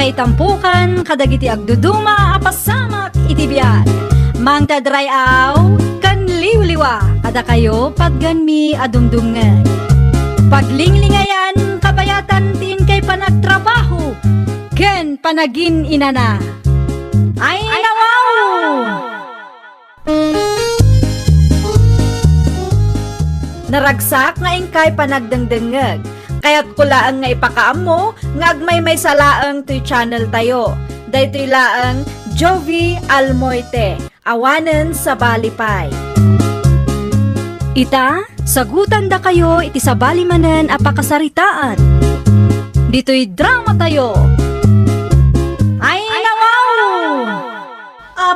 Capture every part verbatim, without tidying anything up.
Itampukan kadagiti agduduma a pasamak iti biag. Mangted ray-aw ken liwliwa kadakayo patgenmi a dumdumngeg. Paglinglingayan, kabayatan ti inkay panagtrabaho ken panagin-inana. Ay, nawaw! Naragsak nga inkay panagdengdengngeg. Kayatko laeng nga ipakaammo nga agmaymaysa laeng toy channel tayo. Daytoy laeng Jovi Almoite, awanen sabali pay. Ita, sagutandakayo iti sabali manen a pakasaritaan. Ditoy drama tayo. Ay, nawaw!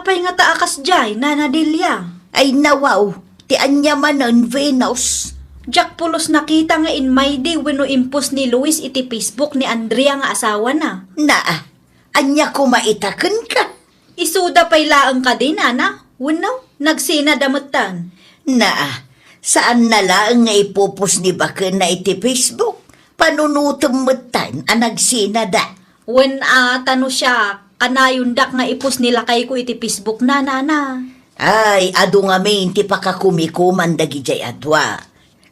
Apay ngata a kasdiay, Nana Delia? Ay, nawaw, ti ania manen, Venus? Diak pulos nakita nga inmaydi wenno impost ni Luis iti Facebook ni Andrea nga asawana. Naa, ania koma ita kenka? Isuda pay laeng kadi, Nana? Wenno, nagsinada metten? Naa, saanna laeng nga ipopost ni bakenna iti Facebook. Panunotem metten a nagsinada. Wen a, ta no siak, kanayondak nga ipost ni lakayko iti Facebook na, Nana. Ay, adu ngamin ti pakakumikuman dagidiay a dua.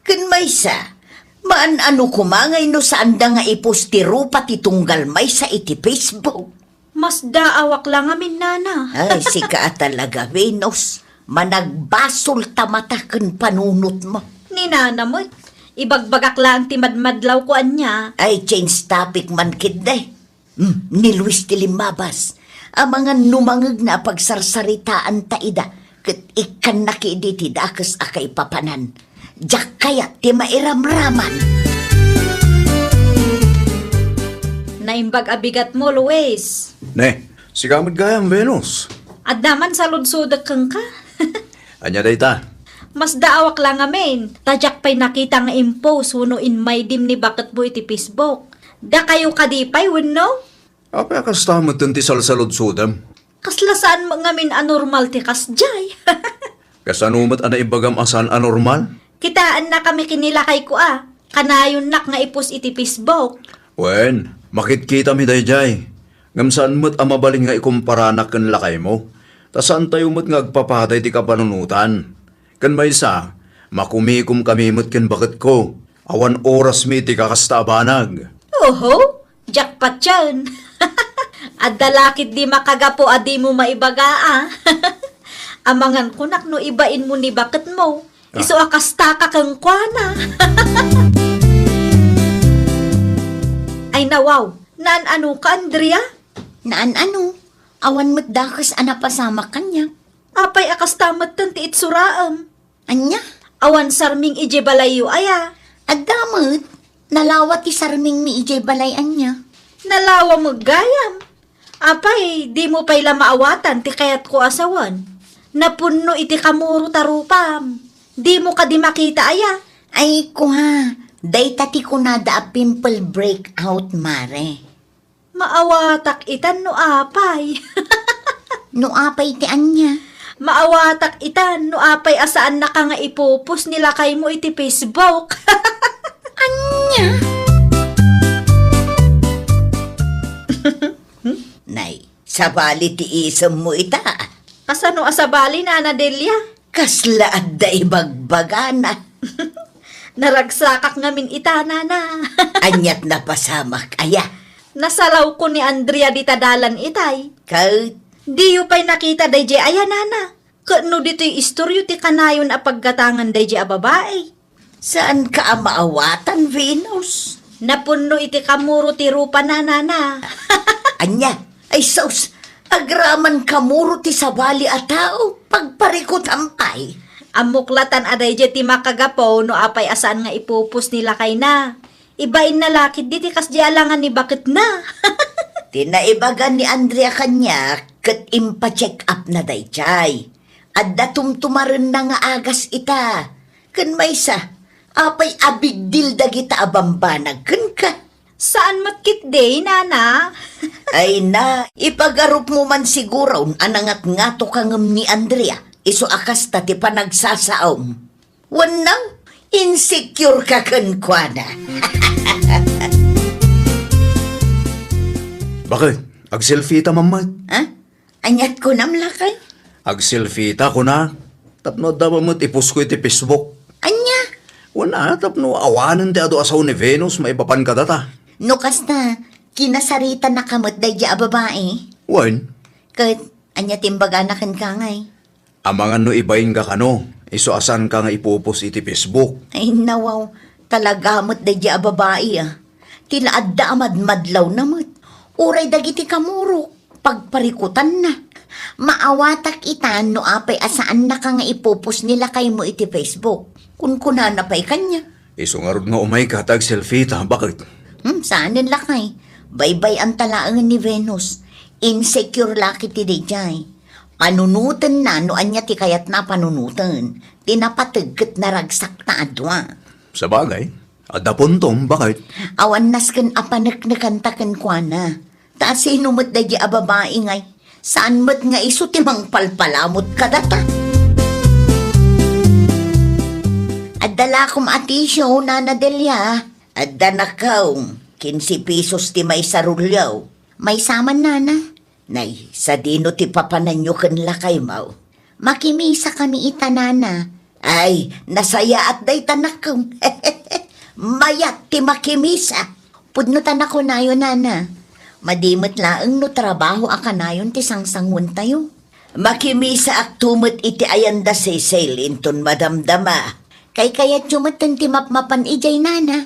Ken maysa, maan-ano koma ngay no saanda nga ipost ti rupa ti tunggal maysa iti Facebook? Masdaawak la ngamin, Nana. Ay, sika a talaga, Venus. Managbasolta mata ken panunotmo. Ni Nana met, ibagbagak laeng ti madmadlawko ania. Ay, change topic man ketdi. Hmm, ni Luis ti limmabas. Amangan no mangegna a pagsarsaritaanta ida, ket ikkanna ketdi ti dakes a kaipapanan. Diak kayat ti mairamraman. Naimbag a bigatmo, Luis. Ne, sika met gayam, Venus. Adda man saludsodek kenka. Ania dayta? Masdaawak la ngamin, ta diak pay nakita nga impost wenno inmaydim ni baketmo iti Facebook. Dakayo kadi pay wenno? Apay a kasta metten ti salsaludsodem? Kasla saan met ngamin a normal ti kasdiay. Kasano met a naibagam a saan a normal? Kitaennakami ken ni lakayko a, kanayonnak nga ipost iti Facebook. Wen, makitkitami daydiay. Ngem saan met a mabalin nga ikumparanak ken lakaymo, ta saantayo met nga agpapaday ti kapanunotan. Ken maysa, makumikomkami met ken baketko. Awan orasmi iti kakasta a banag. Oho, diak patien. Adda la ketdi makagapu a dimo maibaga a. Amangan kunak no ibainmo ni baketmo. Ah. Isu a kastaka kenkuana. Ay, nawaw, naan-anoka, Andrea? Naan-ano? Awan met dakes a napasamak kaniak. Apay a kasta metten ti itsuraem? Ania? Awan sarming idiay balayyo aya? Adda met. Nalawa ti sarmingmi idiay balay ania. Nalawa met gayam. Apay, dimo pay la maawatan ti kayatko a sawen? Napunno iti kamurot a rupam. Dimo kadi makita aya? Ay, kua, dayta ti kunada a pimple breakout, mare. Maawatak itan no apay. No apay ti ania? Maawatak itan no apay a saannaka nga ipopost ni lakaymo iti Facebook. Ania? Nay, sabali ti isemmo ita. Kasano a sabali, Nana Delia? Kasla adda ibagbagana. Naragsakak ngamin ita, Nana. Aniat napasamak aya? Nasalawko ni Andrea dita dalan itay. Ket? Diyo pay nakita daydiay aya, Nana? Ket no ditoy istoryo ti kanayon a paggatangan daydiay a babai? Saanka a maawatan, Venus? Napunno iti kamuro ti rupana, Nana. Ania? Ay sus, agraman kamuro ti sabali a tao, pagparikutam pay. Ammok latan a daydiay ti makagapu no apay a saan nga ipopost ni lakayna. Ibainna la ketdi ti kasdiay a langan ni baketna. Ti naibaga ni Andrea kaniak ket impa-check up na daydiay. Adda tumtumarenna nga agas ita. Ken maysa, apay a big deal dagita a bambanag kenka? Saan met ketdi, Nana. Ay na, ipagarupmo man siguron a nangatngatoka ngem ni Andrea, isu a kasta ti panagsasaom. Wenno, insecure ka kenkuana. Bakit? Agselfieta man met. Ha? Aniat kunam, lakay? Agselfieta, kuna. Tapno adda met i-post ko iti Facebook. Ania? Kuna, tapno awanen ti adu a sao ni Venus maipapan kadata. No kasta, kinasaritanaka met daydi a babai? Wen. Ket, ania ti imbagana kenka ngay? Amangan no ibainka kano, isu a saanka nga ipu-post iti Facebook. Ay, nawaw, talaga met daydi a babai, a. Ti la adda a madmadlawna met. Uray dagiti kamurok, pagparikutanna. Maawatak ita no apay a saannaka nga ipu-post ni lakaymo iti Facebook. Kunkunana pay kaniak. Isu ngarud nga umayka ta agselfieta, baket? Hmm, saanen lakay. Baybay-anta laeng ni Venus. Insecure la ketdi daydiay. Panunotenna no ania ti kayatna a panunoten. Ti napateg ket naragsak ta a dua. Sabagay, adda puntom, baket? Awan nasken a paneknekanta kenkuana. Ta sino met daydi a babai ngay? Saan met nga isu ti mangpalpalamut kadata? Adda lakom a tissue, Nana Delia. Adda nakaw, kinse pesos ti maysa rulyo. Maysa man, Nana. Nay, sadino ti papananyo ken lakaymo? Makimisakami ita, Nana. Ay, nasayaat dayta, nakem. Mayat ti makimisa. Pudno ta nakunayo, Nana. Madi met laeng no trabaho a kanayon ti sangsanguentayo. Makimisaakto met iti ayan da Cecil inton madamdama. Kaykayatyo metten ti mapmapan idiay, Nana.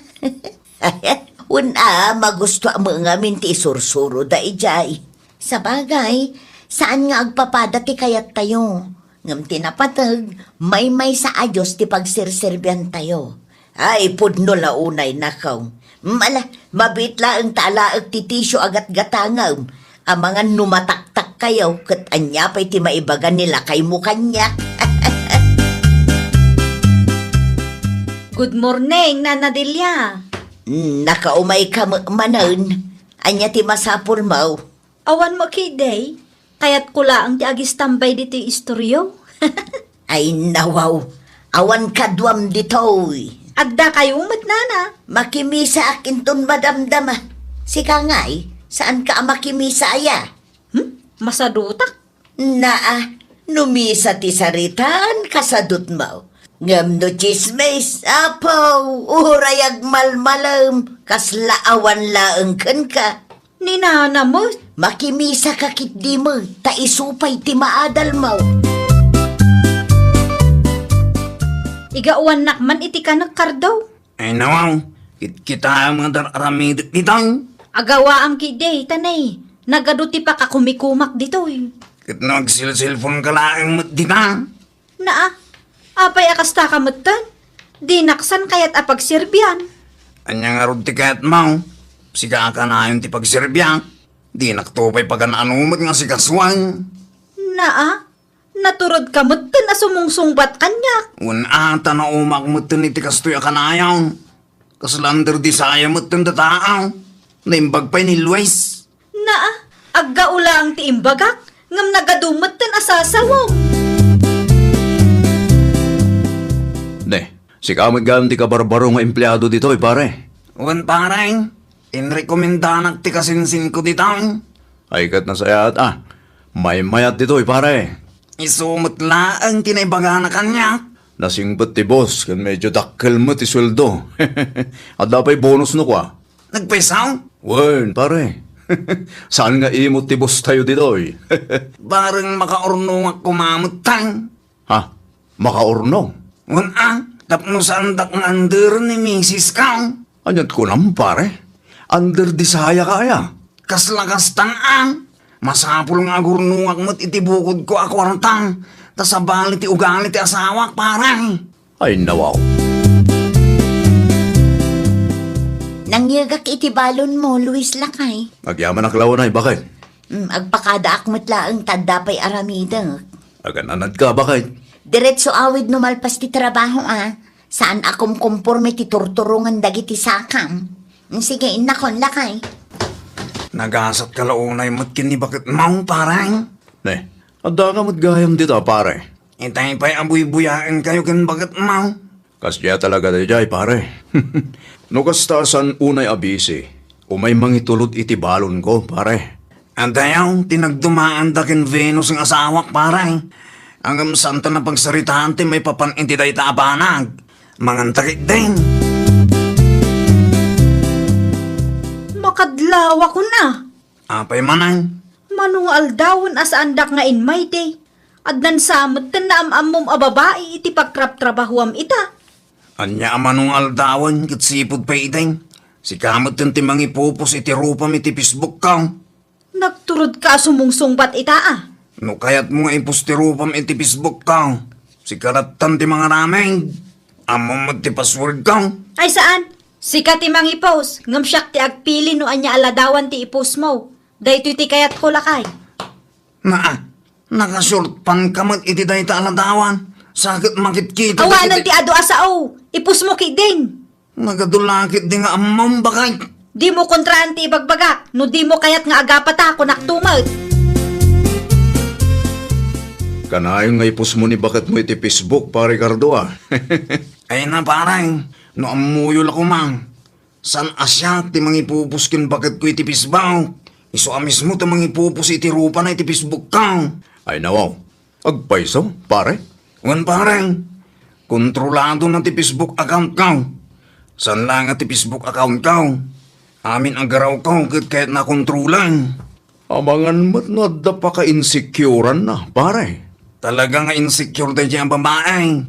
Wen a, magustoak met ngamin ti isursuroda idiay. Sabagay, saan nga agpapada ti kayattayo. Ngem ti napateg, maymaysa a Dios ti pagserserbiantayo. Ay, pudno la unay, nakaw. Mala, mabiit laeng ta alaek ti tissue a gatgatangem. Amangan no mataktakkayo, ket ania pay ti maibaga ni lakaymo kaniak? Good morning, Nana Delia. Nakaumayka met manen. Ania ti masapulmo? Awan mo, Kiday. Kayatko laeng ti agistambay ditoy istoryo. Ay, nawaw. Awan kaduam ditoy. Addakayo met, Nana. Makimisaak inton madamdama. Sika ngay, saanka a makimisa aya? Hmm? Masadutak? Naa, no misa ti saritaan, kasadutmo. Ngem no tsismis, apo, uray agmalmalem, kasla awan laeng kenka. Ni Nana met. Makimisaka ketdi met, ta isu pay ti maadalmo. Igawannak man iti kanek, Kardo. Ay, nawaw, kitkitaem nga dar-aramidek ditoy. Agawaam ketdi, ta nay, nagadu ti pakakumikumak ditoy. Ket no agselselponka laeng met dita. Naa, apay a kastaka metten? Dinak san kayat a pagserbian. Ania ngarud ti kayatmo? Sika a kanayon ti pagserbiak. Dinakto pay pagan-ano met nga sikasuan. Naa, naturedka metten a sumungsungbat kaniak. Wen a, ta naumaak metten iti kastoy a kanayon. Kasla under di saya metten dataw. Naimbag pay ni Luis. Naa, aggaulaang ti imbagak, ngem nagadu metten a sasawem. Ne, sika met gayam ti kabarbaro nga empleado ditoy, pare? Wen, pare. Inrekomendanak ti kasinsinko ditoy. Ay, ket nasayaat a. Maymayat ditoy, pare. Isu met laeng ti naibagana kaniak. Nasingpet ti boss, ken medyo dakkel met ti sueldo. Adda pay bonus no kua. Nagpayso? Wen, pare. Saan nga imot ti boss tayo ditoy? Bareng makaurnongak koma metten. Ha? Makaurnong? Wen a, tapno saandak nga underen ni misis ka. Aniat kunam, pare? Under di saya ka aya? Kasla kasta a. Masapul nga agurnongak met iti bukodko a kuarta, ta sabali ti ugali ti asawak, pare. Ay, nawaw. Nangyegak iti balonmo, Luis, lakay. Agyamanak la unay, baket? Mm, agpakadaak met laeng ta adda pay aramidek. Agan-anadka, baket? Diretso awid no malpas ti trabaho, a. Saan a kumkumporme ti turturongen dagiti sakam. Mm, sige, innakon, lakay. Nagasatka la unay met ken ni baketmo, pare. Ne, addaka met gayam dita, pare. Itay pay a buybuyaenkayo ken baketmo. Kasdiay talaga daydiay, pare. No kasta, saan unay a bisi, umay mangitulod iti balonko, pare. Adayo ti nagdumaanda ken Venus nga asawak, pare. Ngem saanta napagsaritaan ti maipapan iti dayta a banag. Manganta ketdin. Makadlawakon a. Apay manen? Mano nga aldawen a saandak nga inmaydi? Addan sa met ti naam-ammom a babai iti pagtrabtrabahuam ita. Ania a mano nga aldawen ket sipud pay idi? Sika met ti mangipupos iti rupam iti Facebook ko. Nagturodka a sumungsungbat ita a. No kayatmo nga ipos ti rupam iti Facebook ko, sika lattan ti mangaramid. Ammom met ti password ko. Ay saan? Sika ti mangipos, ngem siak ti agpili no ania a ladawan ti ipos mo. Daytoy ti kayatko, lakay. Naa, naka-short pant ka met iti dayta a ladawan. Sa ket makitkita Awanan dagiti ti adu a sao. Ipos mo ketdin. Nagadu la ketdi nga ammom, baket. Dimo kontraan ti ibagbagak. No dimo kayat nga agapata, kunak to met. Kanayon nga ipos mo ni baketmo iti Facebook, Pare Ricardo, a. Ay na, pare. No ammoyo la koma. Saan a siak ti mangipupos ken baketko iti Facebook? Isu a mismo ti mangipupos iti rupana iti Facebook ko. Ay na, wow. Agpayso, pare? Wen, pare. Kontrolado na ti Facebook account ko. Saan la nga ti Facebook account ko. Amin a garaw ko ket kayatna kontrolan. Amangan met no adda pakainsecureanna, pare. Talaga nga insecure daydiay a babai.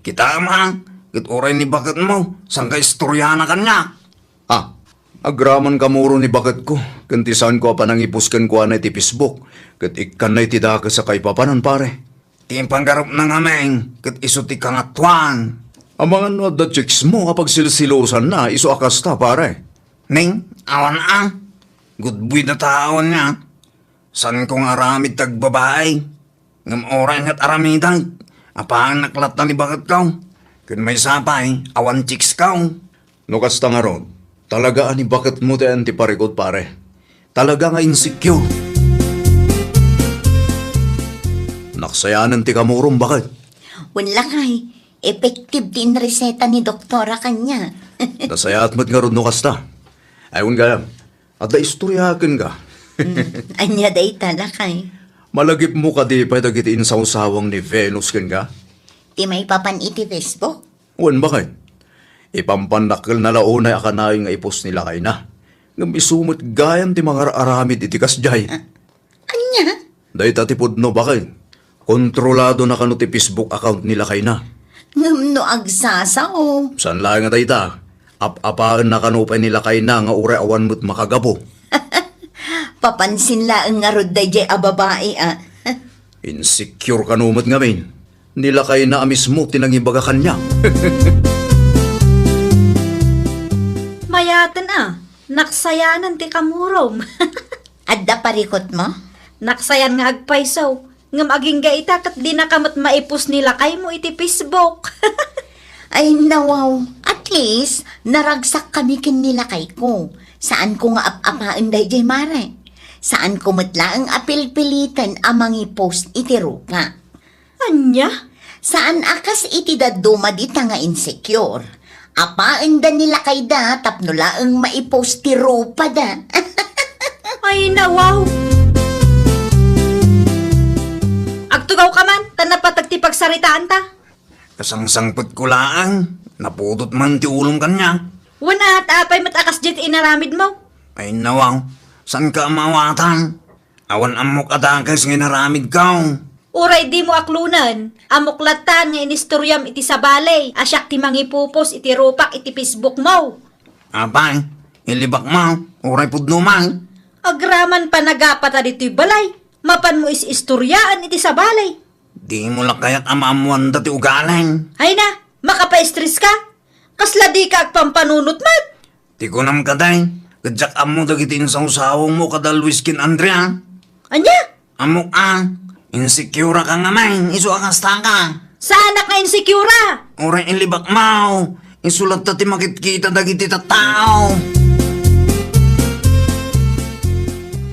Kitaem a, ket uray ni baketmo, saan ka istoriana kaniak? Ah, agraman kamuro ni baketko, ken ti saanko a panangipos kenkuana iti Facebook, ket ikkanna iti dakes a kaipapanan, pare. Ti paggarupna ngamin, ket isu ti kangatoan. Amangan no adda chicks mo a pagsilsilosanna, isu a kasta, pare. Ning, awan a. Gudbuy da taon niya. Saanko nga aramid ti agbabai. Ngem uray nga aramidek, apaannak latta ni baketko. Ken maysa pay, awan chicks ko. No kasta ngarud, talaga a ni baketmo ti ayan ti parikut, pare. Talaga nga insecure. Naksayanen ti kamurom, baket. Wen lakay, effective ti inreseta ni doktora kaniak. Nasayaat met ngarud no kasta. Ay, wen gayam, adda istorya kenka. Hmm, ania dayta, lakay? Malagipmo kadi pay dagiti insawsawang ni Venus kenka? Ti maipapan iti Facebook? Wen, baket. Ipampannak la unay a kanayon nga ipos ni lakayna. Ngem isu met gayam ti mangar-aramid iti kasdiay. Ah, ania? Dayta ti pudno, baket. Kontroladona kano ti Facebook account ni lakayna. Ngem no agsasao? Saan laeng a dayta. Ap-apaenna kano pay ni lakayna nga uray awan met makagapu. Papansin laeng ngarud daydiay a babai, a. Insecure kano met ngamin. Ni lakayna a mismo ti nangibaga kaniak. Mayaten a, naksayanen ti kamurom. Adda parikutmo? Naksayan nga agpayso, ngem agingga ita ket dinaka met maipos ni lakaymo iti Facebook. Ay, nawaw. At least, naragsakkami ken ni lakayko. Saanko nga ap-apaen daydiay, mare. Saanko met laeng a pilpiliten a mangipost iti rupa. Ania? Saan a kas iti dadduma dita nga insecure. Apaenda ni lakayda tapno laeng maipost ti rupada. Ay, nawaw! Agtugawka man, ta napateg ti pagsaritaanta. Kasangsangpetko laeng, napudot man ti ulom kaniak. Wen a, ta apay met a kasdiay ti inaramidmo? Ay, nawaw, saanka a maawatan? Awan ammok a dakes nga inaramidko. Uray dimo aklonen, ammok lattan nga inistoriam iti sabali a siak ti mangipupos iti rupak iti Facebook mo. Apay, ilibakmo, uray pudno man. Agraman panagapata ditoy balay, mapanmo is-istoriaan iti sabali. Dimo la kayat a maammoanda ti ugalim. Ay na, makapaistres ka? Kasla dika agpampanunot met. Ti kunam kadi, ket diak ammo dagiti insawsawangmo kada Luis ken Andrea. Ania? Ammok a, insecure ka ngamin, isu a kastaka. Saanak nga insecure a? Uray ilibakmo, isu latta ti makitkita dagiti tattao.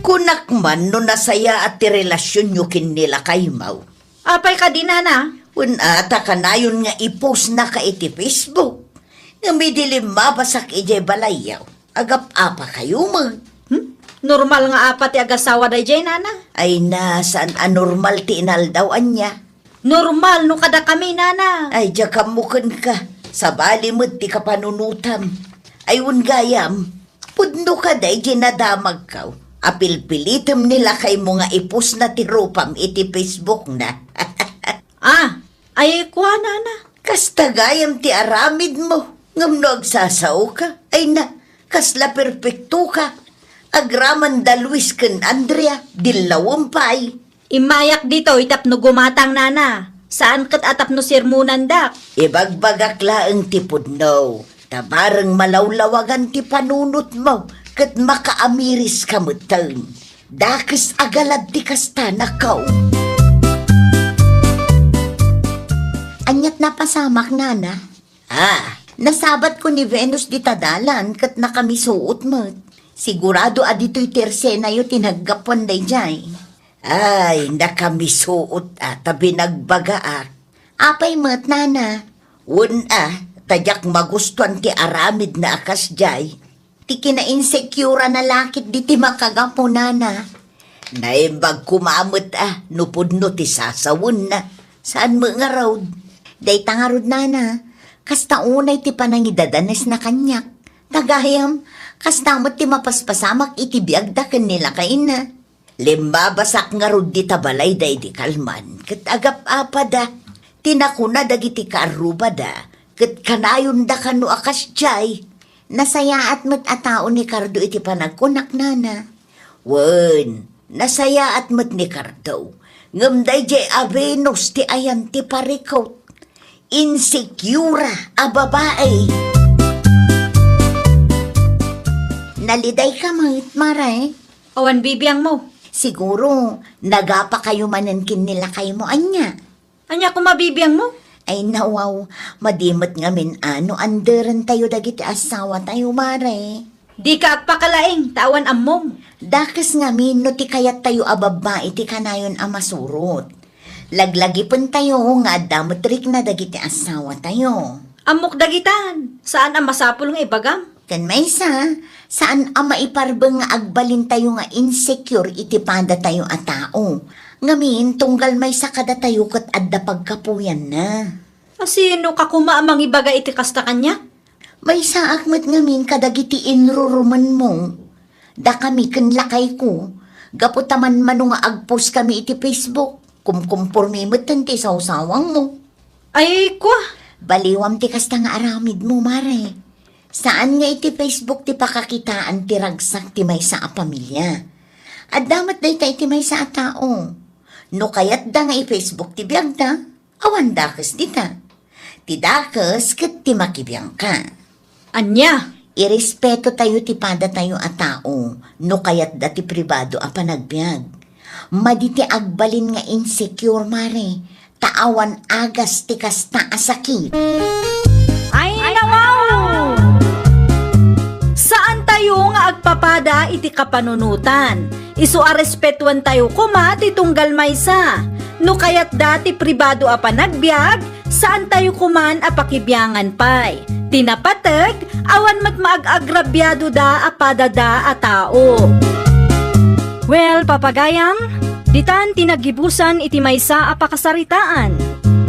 Kunak man no nasayaat ti relasionyo ken ni lakaymo. Apay kadi, nana? Wen a, ta kanayon nga ipostnaka iti Facebook. Ngem idi limmabasak idiay balayyo, agap-apakayo met. Hmm? Normal nga apat ti agasawa daydiay, nana? Ay na, saan a normal ti inaldaw, ania? Normal no kadakami, nana. Ay, diak ammo kenka. Sabali met ti kapanunotam. Ay, wen gayam, pudno ka daydiay nadamagko a pilpilitem ni lakaymo nga ipostna ti rupam iti Facebookna. Ah, ay, kua, nana. Kasta gayam ti aramidmo. Ngem no agsasaoka, ay na, kasla perpektoka. Agraman da Luis ken Andrea, dillawem pay. Immayak ditoy tapno gumatang, nana. Saan ket a tapno sermonandak. Ibagbagak laeng ti pudno, ta bareng malawlawagan ti panunotmo ket makaamiriska metten. Dakes a galad ti kasta, nako. Aniat napasamak, nana? Ah, nasabatko ni Venus dita dalan ket nakamisuot met. Sigurado a ditoy ti ersenayo ti naggapuan daydiay. Ay, nakamisuot a ta binagbagaak. Apay met, nana? Wen a, ta diak magustuan ti aramidna a kasdiay. Ti kinainsecurean na la ket diti makagapu, nana. Naimbag koma met a no pudno ti sasawenna. Saan met ngarud? Dayta ngarud, nana, kasta unay ti panangidadanesna kaniak. Ta gayam, kasta met ti mapaspasamak iti biagda ken ni lakayna. Limmabasak ngarud dita balayda idi kalman, ket agap-apada ti nakuna dagiti kaarrubada, ket kanayonda kano a kasdiay. Nasayaat met a tao ni Cardo iti panagkunak, nana. Wen, nasayaat met ni Cardo, ngem daydiay a Venus ti ayan ti parikut. Insecure a babae. Nalidayka met, mare. Awan bibiangmo. Siguro, nagapakayo manen ken ni lakaymo, ania? Ania koma bibiangmo? Ay, nawaw, madi met ngamin a no anderentayo dagiti asawatayo, mare. Dika agpakalaing, ta awan ammom. Dakes ngamin no ti kayattayo a babbai ti kanayon a masurot. Laglagipentayo nga adda met rikna dagiti asawatayo. Ammok dagitan, saan a masapul nga ibagam. Ken maysa, saan a maiparbeng nga agbalintayo nga insecure iti padatayo a tao. Ngamin, tunggal maysa kadatayo ket adda pagkapuyanna. A sino ka koma a mangibaga iti kasta kaniak? Maysaak met ngamin kadagiti inrurumenmo. Dakami ken lakayko, gapu ta manmano nga agpost kami iti Facebook, kumkumpormi metten ti sawsawangmo. Ay, kua! Baliwam ti kasta nga aramidmo, mare. Saan nga iti Facebook ti pakakitaan ti ragsak ti maysa a pamilia. Adda met dayta iti maysa a tao. No kayatda nga i-Facebook ti biagda, awan dakes dita. Ti dakes ket ti makibiangka. Ania? Irespetotayo ti padatayo a tao no kayatda ti pribado a panagbiag. Madi ti agbalin nga insecure, mare, ta awan agas ti kasta a sakit. Ay, nawaw! Saantayo nga agpapada iti kapanunotan. Isu a respetuentayo koma ti tunggal maysa. No kayatda ti pribado a panagbiag, saantayo koman a pakibiangan pay. Ti napateg, awan met maag-agrabiadoda a padada a tao. Well, papagayam, ditan ti naggibusan iti maysa a pakasaritaan.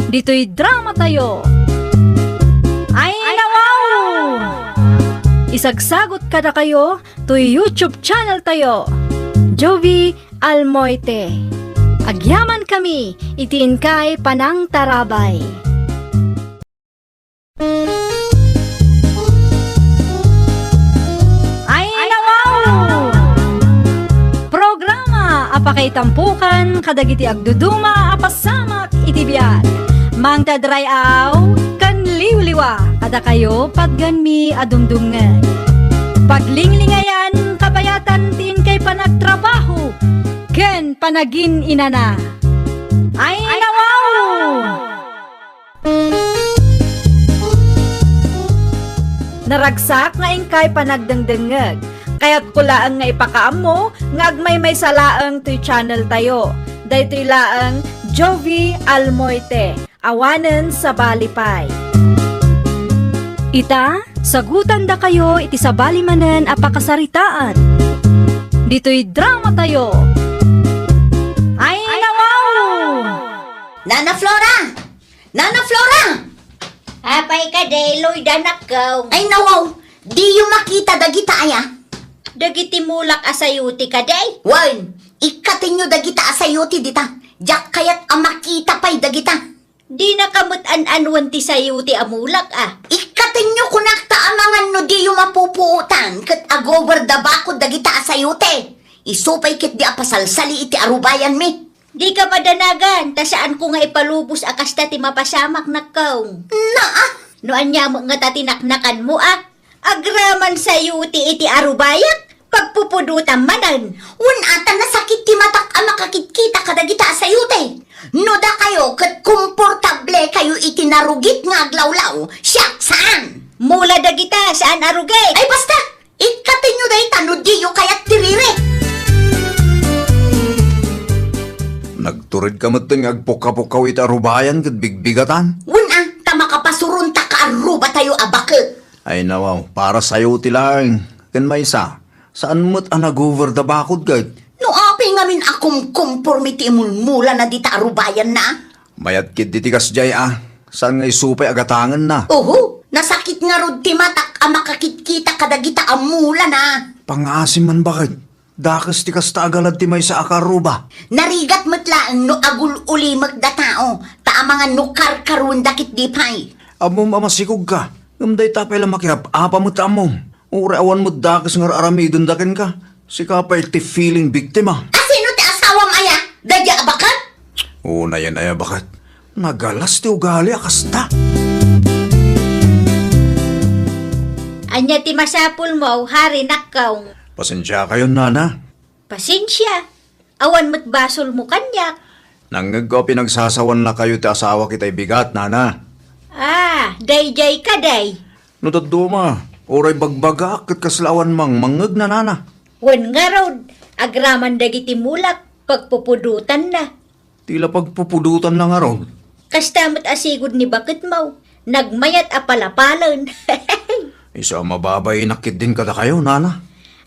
Ditoy dramatayo. Ay, nawaw! Isagsagot kadakayo toy YouTube channeltayo, Jovie Almoite. Agyamankami iti inkay panangtarabay. Ay, nawaw! Programa a pakaitampokan kadagiti agduduma a pasamak iti biag. Mangted ray-aw ken liwliwa kadakayo, patgenmi a dumdumngeg. Paglinglingayan, kabayatan ti inkay panagtrabaho ken panagin-inana. Ay, nawaw! Naragsak nga inkay panagdengdengngeg. Kayatko laeng nga ipakaammo nga agmaymaysa laeng toy channeltayo. Daytoy laeng Jovie Almoite. Awanen sabali pay. Ita, sagutandakayo iti sabali manen a pakasaritaan. ditoy drama tayo. Ay, nawaw! Nana Flora! Nana Flora! Apay kadi, Loida, nakkaw? Ay, nawaw! Diyo makita dagita aya? Dagiti mulak a sayote kadi? Wen, ikkatenyo dagita a sayote dita. Diak kayat a makita pay dagita. Dinaka met an-anuen ti sayote a mulak, a? Ikkatenyo kunak ta amangan no diyo mapupuotan ket agober da bakod dagita a sayote. Isu pay ketdi a pasalsali iti arubayanmi. Dika madanagan, ta saanko nga ipalubos a kasta ti mapasamak, nakkaw. Naa! No ania met ngata ti naknakanmo, a? Agraman sayote iti arubayak, pagpupudotam manen. Wen, a, ta nasakit ti matak a makakitkita kadagita a sayote. No dakayo ket komportable kayo iti narugit nga aglawlaw, siak, saan. Mula dagita, saan a rugit. Ay, basta! Ikkatenyo dayta no diyo kayat ti riri. Nagturedka metten nga agpukkaw-pukkaw iti arubayan ket bigbigatan? Wen, a, ta makapasurontak a arrubatayo a baket. Ay, nawaw, para sayote laeng. Ken maysa, saan met a nagover da bakod ket? No apay ngamin a kumkomporme ti imulmulana dita arubayanna? Mayat ketdi ti kasdiay, a. Saan nga isu pay a gatangenna? Oho, nasakit ngarud ti matak a makakitkita kadagita a mulana. Pangaasim man baket. Dakes ti kasta a galad ti maysa a kaarruba. Narigat met laeng no agul-ulimek da tao, ta amangan no karkaruenda ketdi pay. Ammom a masikogka, ngem dayta pay la makiap-apa met ammom. Uray awan met dakes nga ar-aramidenda kenka. Sika pay ti feeling biktima. A sino ti asawam aya? Daydiay a baket? Unayen aya baket. Nagalas ti ugali a kasta. Ania ti masapulmo, Hari, nakkaw? Pasensiakayon, nana. Pasensia? Awan met basolmo kaniak. Nangngegko a pinagsasawannakayo ti asawak itay bigat, nana. A, daydiay kadi. No dadduma, uray bagbagaak ket kasla awan mangmangngegna, nana. Wen ngarud, agraman dagiti mulak, pagpupudotanna. Ti la pagpupudotanna ngarud. Kasta met a sigud ni baketmo, nagmayat a palapalen. Isu a mababainak ketdin kadakayo, nana.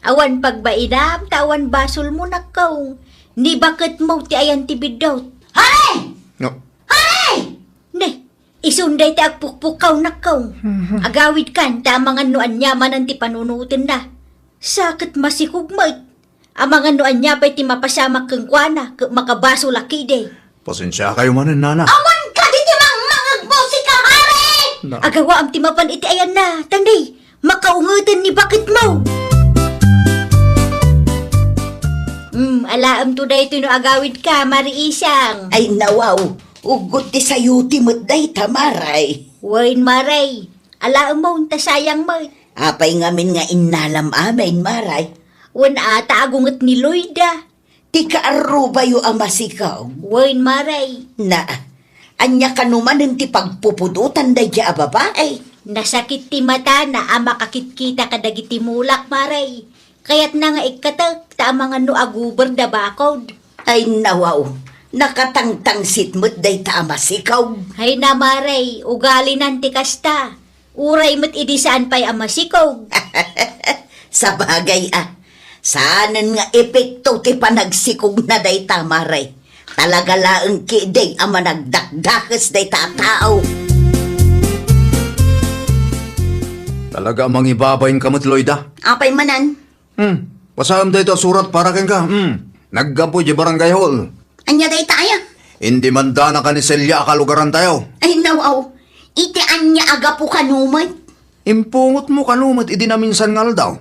Awan pagbainam ta awan basolmo, nakkaw. Ni baketmo ti ayan ti biddut. Hari! No. Hari! Ne, isun dayta agpukpukkaw, nakkaw. Mhm. Agawidkan ta amangan no ania manen ti panunotenna. Sa ket masikog met. Amangan no ania pay ti mapasamak kenkuana ket makabasolak idi. Pasensiakayo manen, nana. Awan kadi ti mangmangegmo, sika, Hari! Na- Agawaam ti mapan iti ayanna, ta ni, makaungeten ni baketmo. Hmm, alaemto daytoy no agawidka, Mari Isang. Ay, nawaw, uggot ti sayote met dayta, Maray. Wen, Maray, alaemon ta sayang met. Apay ngamin nga innalam amin, Maray? Wen, a, ta agunget ni Loida. Ti kaarrubayo a masikog? Wen, Maray. Na, ania kano manen ti pagpupudotan daydiay a babai? Nasakit ti matana a makakitkita kadagiti mulak, Maray. Kayatna nga ikkatek ta amangan no aguber da bakod. Ay, nawaw, nakatangtangsit met dayta a masikog. Ay na, Maray, ugalinan ti kasta. Uray met idi saan pay a masikog. Sabagay a, saanen nga epekto ti panagsikogna dayta, Maray. Talaga laeng ketdi a managdakdakes dayta a tao. Talaga a mangibabain ka met, Loida. Apay manen? Hmm, basaem daytoy a surat para kenka. Hmm, naggapu idiay barangay hall. Ania dayta aya? Indimandanaka ni Celia a kalugarantayo. Ay, nawaw. Iti ania a gapu kano met? Impungotmo kano met idi naminsan nga aldaw.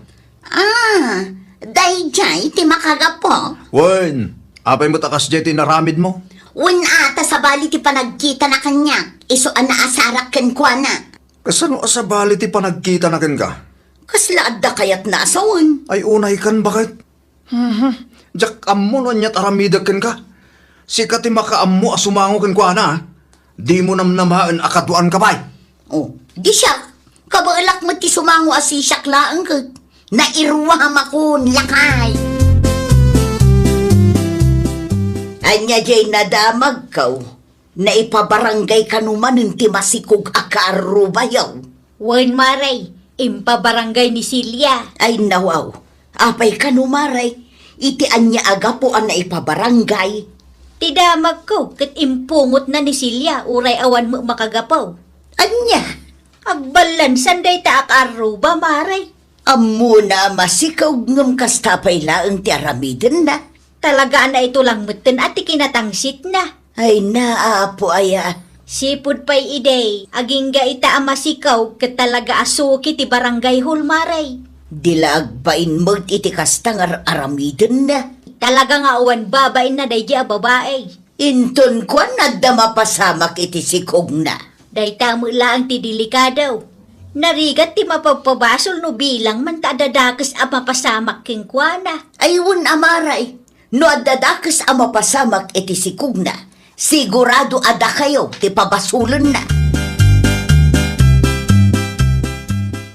Ah, daydiay ti makagapu? Wen, apay met a kasdiay ti inaramidmo? Wen a, ta sabali ti panagkitana kaniak, isu a naasarak kenkuana. Kasano a sabali ti panagkitana kenka? Kasla adda kayatna a sawen? Ay, unaykan, baket. Mhm. Diak ammo no aniat aramidek kenka. Sika ti makaammo a sumango kenkuana, a. Dimo namnamaen a kaduaanka pay. Oh, di siak, kabaelak met ti sumango a sisiak laeng ket nairuamakon, lakay. Ania diay nadamagko? Naipabarangay kano manen ti masikog a kaarrubayo? Wen, Maray, impabarangay ni Celia. Ay, nawaw. Apay kano, Maray? Iti ania a gapu a naipabarangay? Ti damagko ket impungotna ni Celia uray awan met makagapu. Ania? Agballansan dayta a kaarruba, Mare. Ammona a masikog ngem kasta pay laeng ti aramidenna. Talaga a naitulang metten a ti kinatangsitna. Ay, naapo aya. Sipud pay idi, agingga ita a masikog ket talaga a suki ti barangay hall, Mare. Di la agbain met iti kasta nga ar-, aramidenna. Talaga nga awan babainna daydi a babai. Inton kuan, adda mapasamak iti sikogna. Dayta met laeng ti delikado. Narigat ti mapagpabasol no bilang man ta adda dakes a mapasamak kenkuana. Ay, wen a, Mare. No adda dakes a mapasamak iti sikogna, sigurado a dakayo ti pabasolenna.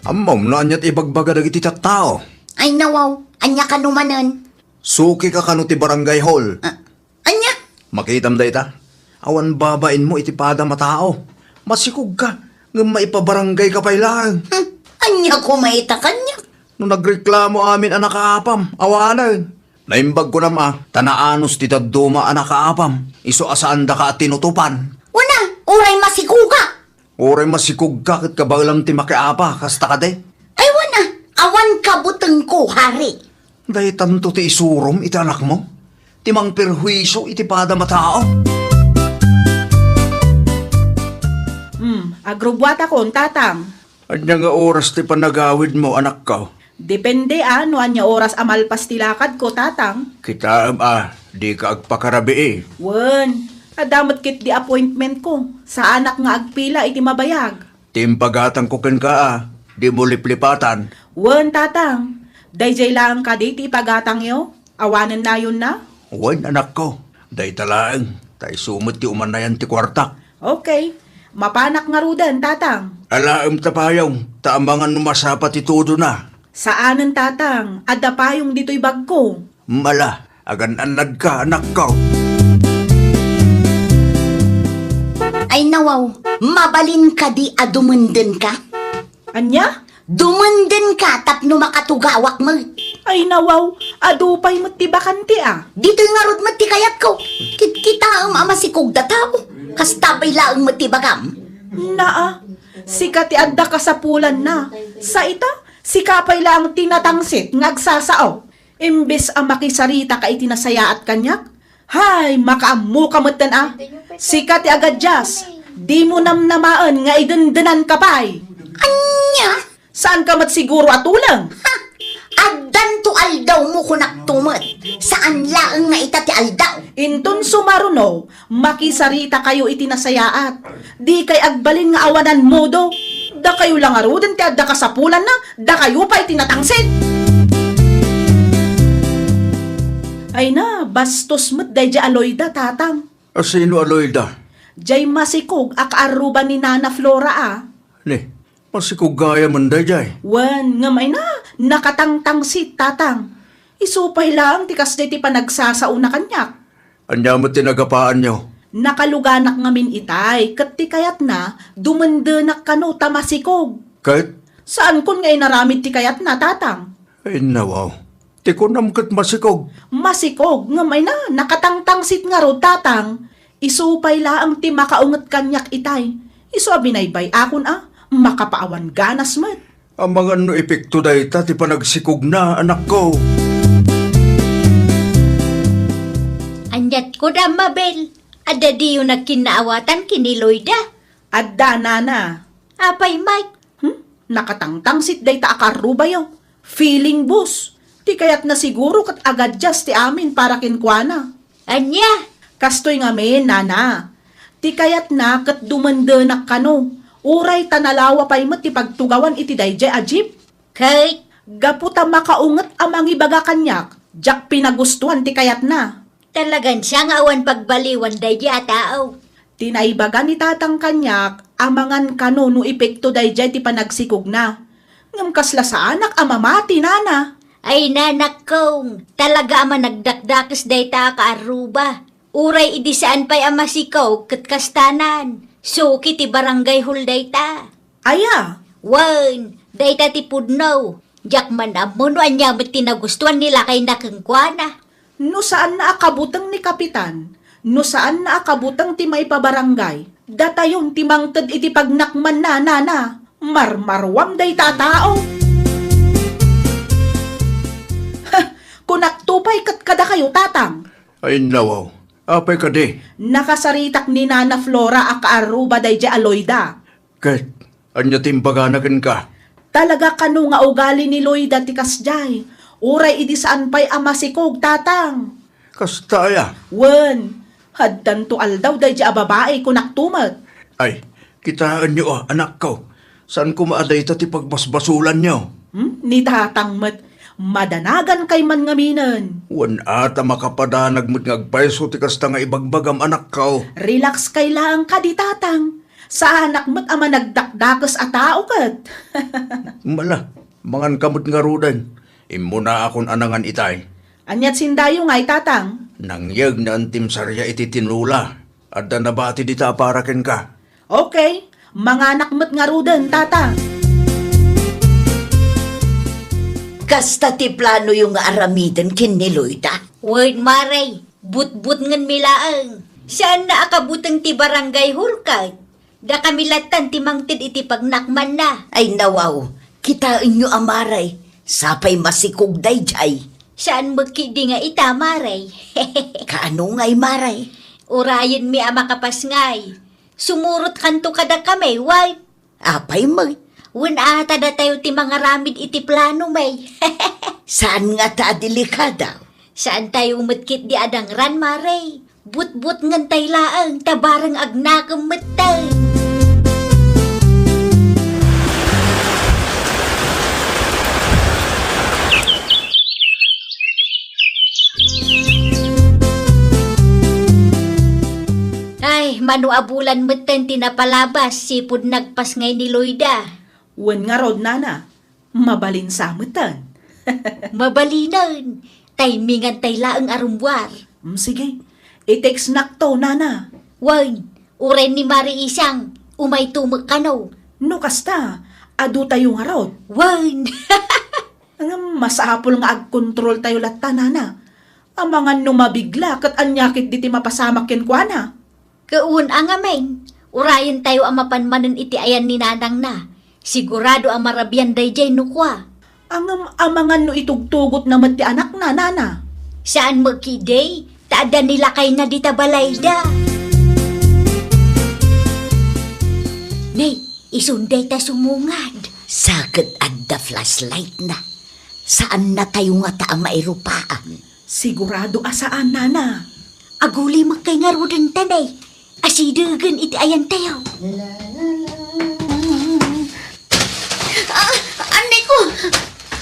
Ammom no ania ti ibagbaga dagiti tattao? Ay, nawaw, ania kano manen? Suki ka kano ti barangay hall? Ah, ania? Makitam dayta? Awan babainmo iti padam a tao. Masikog ka, ngem maipabarangay ka pay laeng. Hmm, ania koma ita kaniak? No nagreklamo amin a nakaapam, awanen. Naimbag kunam a, ta naanus ti dadduma a nakaapam, isu a saandaka a tinutopan. Wen a, uray masikogak. Uray masikogka ket kabaelam ti makiapa, kasta kadi? Ay, wen a, awan kabutengko, Hari. Daytanto ti isurom iti anakmo? Ti mangperhuisio iti padam a tao? Hmm, agrubbuatakon, Tatang. Ania nga oras ti panagawidmo, anakko? Depende a no ania oras a malpas ti lakadko, Tatang. Kitaem a, dika agpakarabii. Wen, adda met ketdi appointmentko. Saanak nga agpila iti mabayag. Ti impagatangko kenka a, dimo liplipatan. Wen, Tatang. Daydiay laeng kadi ti ipagatangyo? Awanen nayonna? Wen, anakko. Dayta laeng. Ta isu met ti umanayan ti kuartak. Okay. Mapanak ngaruden, Tatang. Alaem ta payong, ta amangan no masapa ti tudona. Saanen, Tatang. Adda payong ditoy bagko. Mala, agan-annadka, anakko. Ay, nawaw, mabalin kadi a dumendenka? Ania? Dumendenka tapno makatugawak met. Ay, nawaw, adu pay met ti bakante a. Ditoy ngarud met ti kayatko. Kitkitaem a masikog a tao. Kasta pay laeng met ti bagam. Naa, sika ti adda kasapulanna. Sa ita, sika pay laeng ti natangsit nga agsasao. Imbes a makisarita ka iti nasayaat kaniak, hay, makaammo ka metten a. Sika ti agadias, dimo namnamaen nga idendenan ka pay. Ania? Saan ka met siguro a tuleng? Ha! Addanto aldawmo, kunakto met. Saan laeng nga ita ti aldaw. Inton sumaruno, makisarita kayo iti nasayaat. Di kay agbalin nga awanan modo. Dakayo la ngaruden ti adda kasapulanna, dakayo pay ti natangsit. Ay na, bastos met daydiay a Loida, Tatang. A sino a Loida? Jay masikog a kaarruba ni Nana Flora a. Ni, masikog gayam daydiay. Wen, ngem ay na, nakatangtangsit, Tatang. Isu pay laeng ti kasdiay ti panagsasaona kaniak. Ania met ti nagapaanyo? Nakaluganak ngamin itay, ket ti kayatna, dumendenak kano ta masikog. Ket? Saankon nga inaramid ti kayatna, Tatang. Ay, nawaw. Ti kunam ket masikog. Masikog, ngem ay na, nakatangtangsit ngarud, Tatang. Isu pay laeng ti makaunget kaniak itay. Isu a binaybay-akon a, makapaawan ganas met. Amangan no epekto dayta ti panagsikogna, anakko. Aniat ko da, Mabel? Adda diyo nagkinnaawatan ken ni Loida? Adda, Nana. Apay, Mike? Hmm? Nakatangtangsit dayta a karrubayo. Feeling bus. Ti kayatna siguro ket agadias ti amin para kenkuana. Ania? Kastoy ngamin, Nana. Ti kayatna ket dumendenak kano. Uray ta nalawa pay met ti pagtugawan iti daydiay a jeep. Ket gapu ta makaunget a mangibaga kaniak, diak pinagustuan ti kayatna. Talagan siya nga awan pagbaliwan daydiay a tao. Ti naibaga ni Tatang kaniak, amangan kano no epekto daydiay ti panagsikogna. Ngem kasla saanak a mamati, Nana. Ay, nanakkong, talaga a managdakdakes dayta a kaarruba. Uray idi saan pay a masikog ket kastanan, suki ti barangay hall dayta. Aya? Wen, dayta ti pudno. Diak man ammo no ania met ti nagustuan ni lakayna kenkuana. No saanna a kabuteng ni Kapitan, no saanna a kabuteng ti maipabarangay, datayon ti mangted iti pagnakmanna, nana. Marmaruam dayta a tao. Kunakto pay ket kadakayo, Tatang. Ay, nawaw. Apay kadi? Nakasaritak ni Nana Flora a kaarruba daydiay a Loida. Ket ania ti imbagana kenka? Talaga kano nga ugali ni Loida ti kasdiay, uray idi saan pay a masikog, Tatang. Kasta aya? Wen, addanto aldaw daydiay a babai, kunakto met. Ay, kitaenyo a, anakko. Saan koma a dayta ti pagbasbasulanyo? Hmm? Ni Tatang met, madanagan kay man ngaminen. Wen a ta makapadanag met nga agpayso ti kasta nga ibagbagam, anakko. Relax kay laeng kadi, Tatang. Saanak met a managdakdakes a tao ket. Mala, manganka met ngaruden. Immunaakon a nangan itay. Aniat sindayo ngay, Tatang? Nangyeg ni Antim Saria iti tinola. Adda nabati dita a para kenka. Okay, manganak met ngaruden, Tatang. Kasta ti planoyo nga aramiden ken ni Loida? Wen, Mare, butbutngenmi laeng. Saanna a kabuteng ti barangay hall ket. Dakami lattan ti mangted iti pagnakmanna. Ay, nawaw, kitaenyo a, Mare, sapay masikog daydiay. Saan met ketdi nga ita, Mare. Kaano ngay, Mare? Urayenmi a makapasngay. Sumurotkanto kadakami, wen? Apay met? Wen a ta datayo ti mangaramid iti planomi. Saan ngata a delikada? Saantayo met ketdi a dangran, Mare. Butbutngentay laeng ta bareng agnakem metten. Ay, mano a bulan metten ti napalabas, sipud nagpasngay ni Loida. Wen ngarud, nana, mabalin sa metten. Mabalinen. Timingantay laeng a rummuar. Mm, sige. I-textnakto, nana. Wen, uray ni Mare Isang, umayto met kano. No kasta, adutayo ngarud. Wen. Ngem masapul nga agkontroltayo latta, nana. Amangan no mabigla ket ania ketdi ti mapasamak kenkuana. Ket wen a ngamin, urayentayo a mapan manen iti ayan ni nanangna. Sigurado a marabian daydiay no kua. Ngem amangan no itugtugotna met ti anakna, nana. Saan met ketdi, ta adda ni lakayna dita balayda. Nay, isun dayta sumungad. Sa ket adda flashlightna. Saannatayo ngata a mairupaan. Sigurado a saan, nana. Aguli met kay ngaruden ta, nay. Asidegen iti ayantayo. Ah, annay ko!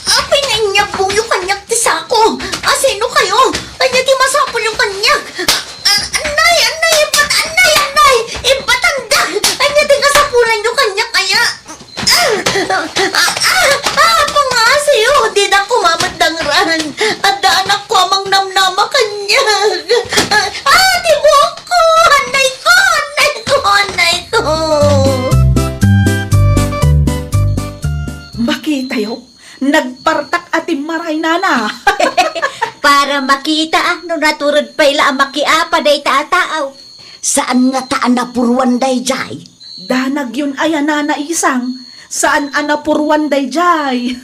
Apay nga inyabbongyo kaniak ti sako? Asino kayo? Ania ti masapulyo kaniak? Ah, ah, annay, annay, ibbat-, annay, annay! Ibbatandak! Ania ti kasapulanyo kaniak, aya? Ah, ah, ah, pangasiyo, dida koma met dangran. Adda anakko a mangnamnama kaniak. Ah, ti buokko! Annay ko! Annay ko! Annay ko! Makitayo, nagpartak a timmaray, nana. Para makita, ah, no naturod pay la a makiapa dayta a tao. Saan ngata a napuruan daydiay? Danagyon aya, Nana Isang, saan a napuruan daydiay.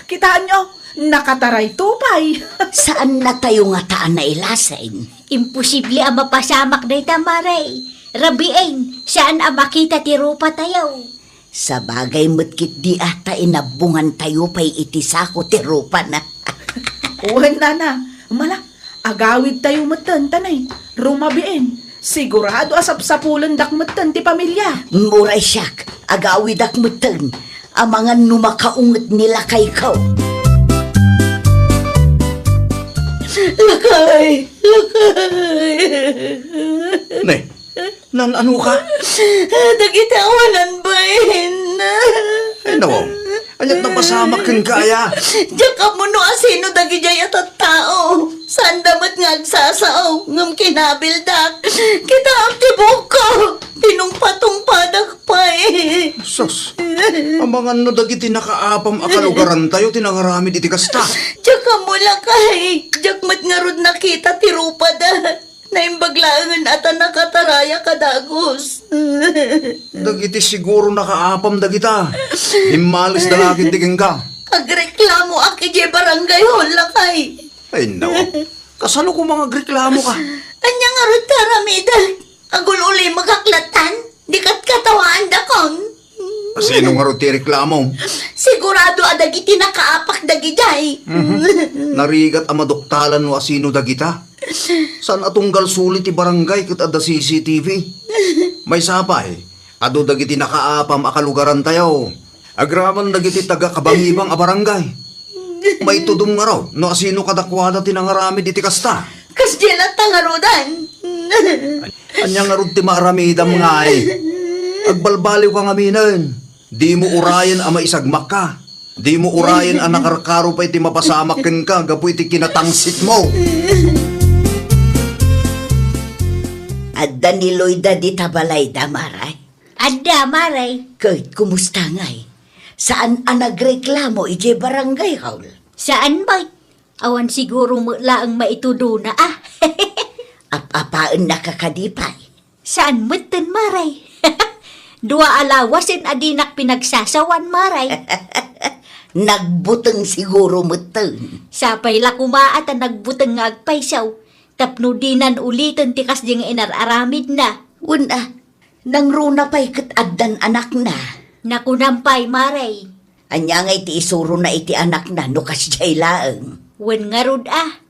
Kitaenyo, nakatarayto pay. Saannatayo ngata a nailasin. Imposible a mapasamak dayta, Mare. Rabiin, saan a makita ti rupatayo. Sabagay met ketdi a ta inabbongantayo pay iti sako ti rupana. Wen, nana, mala, agawidtayo metten, ta nay, rumabiin. Sigurado a sapsapulendak metten ti pamilia. Uray siak, agawidak metten. Amangan no makaunget ni lakayko. Lakay! Lakay! Nay, Nan-ano ka? Dagiti awanan bain. Ay, nawaw. Aniat napasamak kenka aya? Diak ammo no asino dagidiay a tattao. Saanda met nga agsasao, ngem kinabildak. Kitaem ti buokko. Tinungpatungpadak pay. Sus, ama Ngano dagiti nakaapam a kalugarantayo ti nangaramid iti kasta? Diak ammo, lakay. Diak met ngarud nakita ti rupada. Naimbag laengen a ta nakataraya ka dagus. Dagiti siguro nakaapam dagita. Immalisda la ketdi kenka. Agreklamoak idiay barangay hall, lakay. Ay, nawa. Kasano koma nga agreklamoka? Ania ngarud ti aramidek? Agul-ulimekak latta? Di katkatawaandakon? Asino ngarud ti reklamo? Sigurado a dagiti nakaapak dagidiay. Mhm. Narigat a maduktalan no asino dagita. Saan a tunggal suli ti barangay ket adda C C T V. Maysa pay, adu dagiti nakaapam a kalugarantayo. Agraman dagiti taga-Kabangibang a barangay. Maitudom ngarud no asino kadakuada ti nangaramid iti kasta. Kasdiay latta ngaruden. Ania ngarud ti maaramidam, ngay? Agbalbaliwka ngaminen. Dimo urayen a maisagmakka. Dimo urayen a nakarkaro pay ti mapasamak kenka gapu iti kinatangsitmo. Adda ni Loida dita balayda, Maray? Adda, Maray. Ket kumusta ngay? Saan a nagreklamo idiay barangay hall? Saan met. Awan siguro met laeng maitudona, a. Ap-apaennaka kadi pay? Saan metten, Maray. Dua a lawasen a dinak pinagsasawan, Maray. Nagbuteng siguro metten. Sapay la koma a ta nagbuteng nga agpayso, tapno dinan uliten ti kasdi nga inar-aramidna. Wen a, nangruna pay ket addan anakna. Nakunam pay, Maray. Ania ngay ti isurona iti anakna no kasdiay laeng? Wen ngarud a.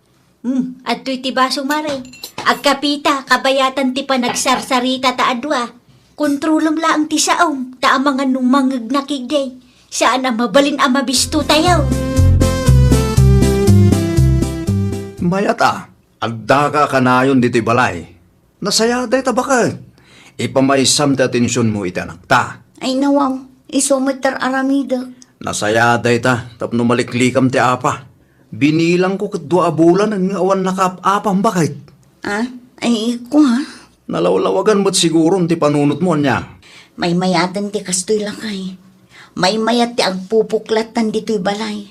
Hmm, adtoy ti baso, Maray. Agkapita, kabayatan ti panagsarsarita ta adua. Kontrolem laeng ti saom, ta amangan no mangngegna ketdi. Saan a mabalin a mabistotayo. Mayat a, addaka kanayon ditoy balay. Nasayaat dayta, baket. Ipamaysam ti atensionmo iti anakta. Ay, nawaw, isu met ti ar-aramidek. Nasayaat dayta tapno maliklikam ti apa. Binilangko ket dua a bulan nga awan nakaap-apam, baket. Ah, ay, kua. Nalawlawagan met siguron ti panunotmo, ania? Maymayaten ti kastoy, lakay. Maymayat ti agpupuklattan ditoy balay.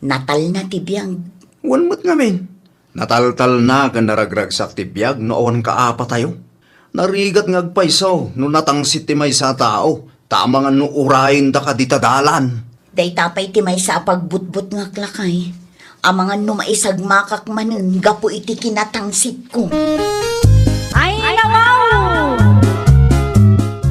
Natalna ti biag. Wen met ngamin. Nataltalna ken naragragsak ti biag no awan kaapatayo. Narigat nga agpayso no natangsit ti maysa a tao, ta amangan no urayendaka dita dalan. Dayta pay ti maysa a pagbutbutngak, lakay. Amangan no maisagmakak manen gapu iti kinatangsitko. Ay, nawaw!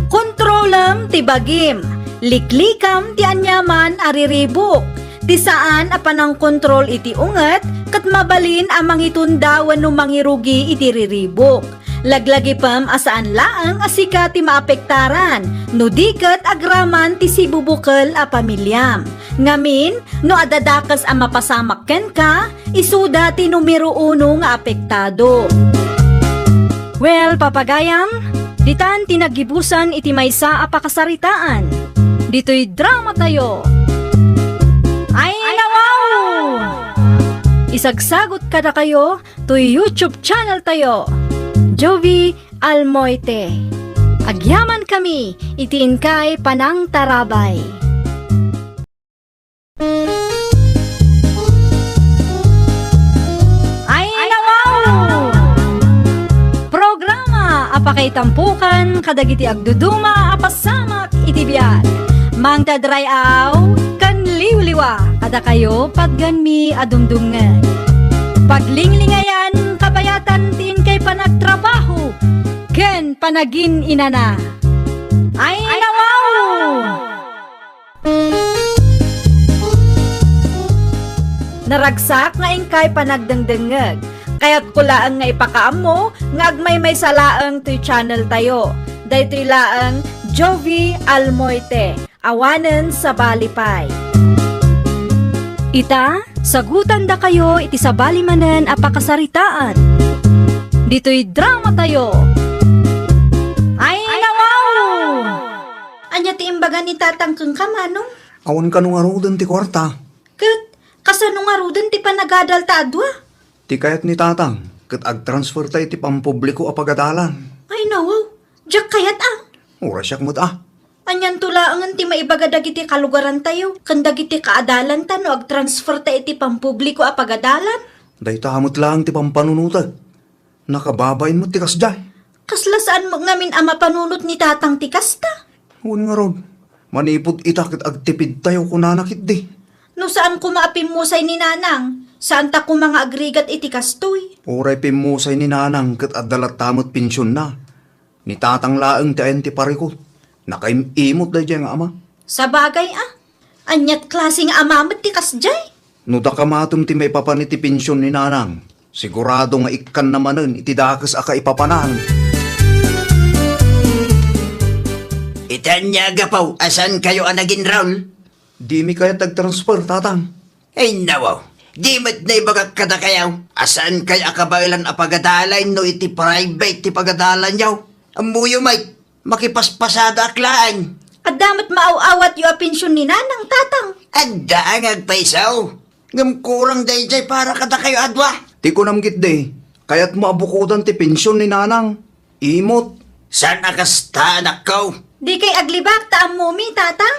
Kontrolem ti bagim. Liklikam ti aniaman a riribuk. Ti saan a panangkontrol iti unget ket mabalin a mangitunda wenno mangirugi iti riribuk. Laglagipem a saan laeng a sika ti maapektaran, no di ket agraman ti sibubukel a pamiliam. Ngamin, no adda dakes a mapasamak kenka, isuda ti numero uno nga apektado. Well, papagayam, ditan ti naggibusan iti maysa a pakasaritaan. Ditoy dramatayo. Ay, nawaw! Isagsagut kadakayo toy YouTube channel tayo, Jovie Almoite. Agyaman kami iti inkay panangtarabay. Ay, nawaw! Programa a pakaitampokan kadagiti agduduma a pasamak iti biag. Mangted ray-aw ken liwliwa kadakayo patgenmi a dumdumngeg. Paglinglingayan, kabayatan ti inkay panagtrabaho ken panagin-inana. Ay, nawaw! Naragsak nga inkay panagdengdengngeg. Kayatko laeng nga ipakaammo nga agmaymaysa laeng toy channel tayo. Daytoy laeng Jovie Almoite, awanen sabali pay. Ita, sagutandakayo iti sabali manen a pakasaritaan. Ditoy dramatayo. Ay, nawaw! Ania ti imbaga ni Tatang kenka, Manong? Awan kano ngaruden ti kuarta. Ket kasano ngaruden ti panagadalta a dua? Ti kayat ni Tatang, ket agtransferta iti pampubliko a pagadalan. Ay, nawaw. Diak kayat, a. Uray siak met, a. Anianto laengen ti maibaga dagiti kalugarantayo ken dagiti kaadalanta no agtransferta iti pampubliko a pagadalan? Dayta met laeng ti pampanunotek. Nakababain met ti kasdiay. Kasla saan met ngamin a mapanunot ni tatang ti kasta? Wen ngarud, manipud ita ket agtipidtayo kunana ketdi. No saan koma a pimmusay ni nanang, saanta koma nga agrigat iti kastoy. Uray pimmusay ni nanang ket adda latta met pensionna. Ni tatang laeng ti ayan ti parikut. Nakaim-imot daydiay nga ama. Sabagay a, aniat klase nga ama met ti kasdiay? No dakayo matem ti maipapan iti pension ni nanang, sigurado nga ikkanna manen iti dakes a kaipapanan. Iti ania a gapu a saankayo a nag-enroll? Dimi kayat agtransfer, tatang. Ay, nawaw. Di met naibagak kadakayo a saankayo a kabaelan a pagadalan no iti private ti pagadalanyo. Ammoyo met, makipaspasadaak laeng. Adda met maaw-awatyo a pension ni nanang, tatang? Adda nga agpayso. Ngem kurang daydiay para kadakayo a dua. Ti kunam ketdi, kayatmo a bukodan ti pension ni nanang. Imot. Saan a kasta, anakko? Dikay aglibak ta ammomi, tatang?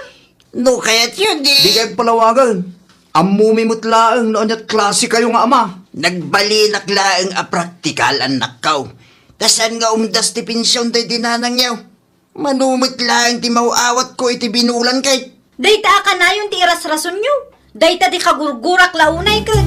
No kayatyo, di. Dikay agpalawagan. Ammomi met laeng no aniat klasekayo nga ama. Nagbalinak laeng a praktikal, anakko. Ta saan nga umdas ti pension daydi nanangyo? Mano met laeng ti maaw-awatko iti binulan ket. Dayta a kanayon ti irasrasonyo. Dayta ti kagurgurak la unay ket.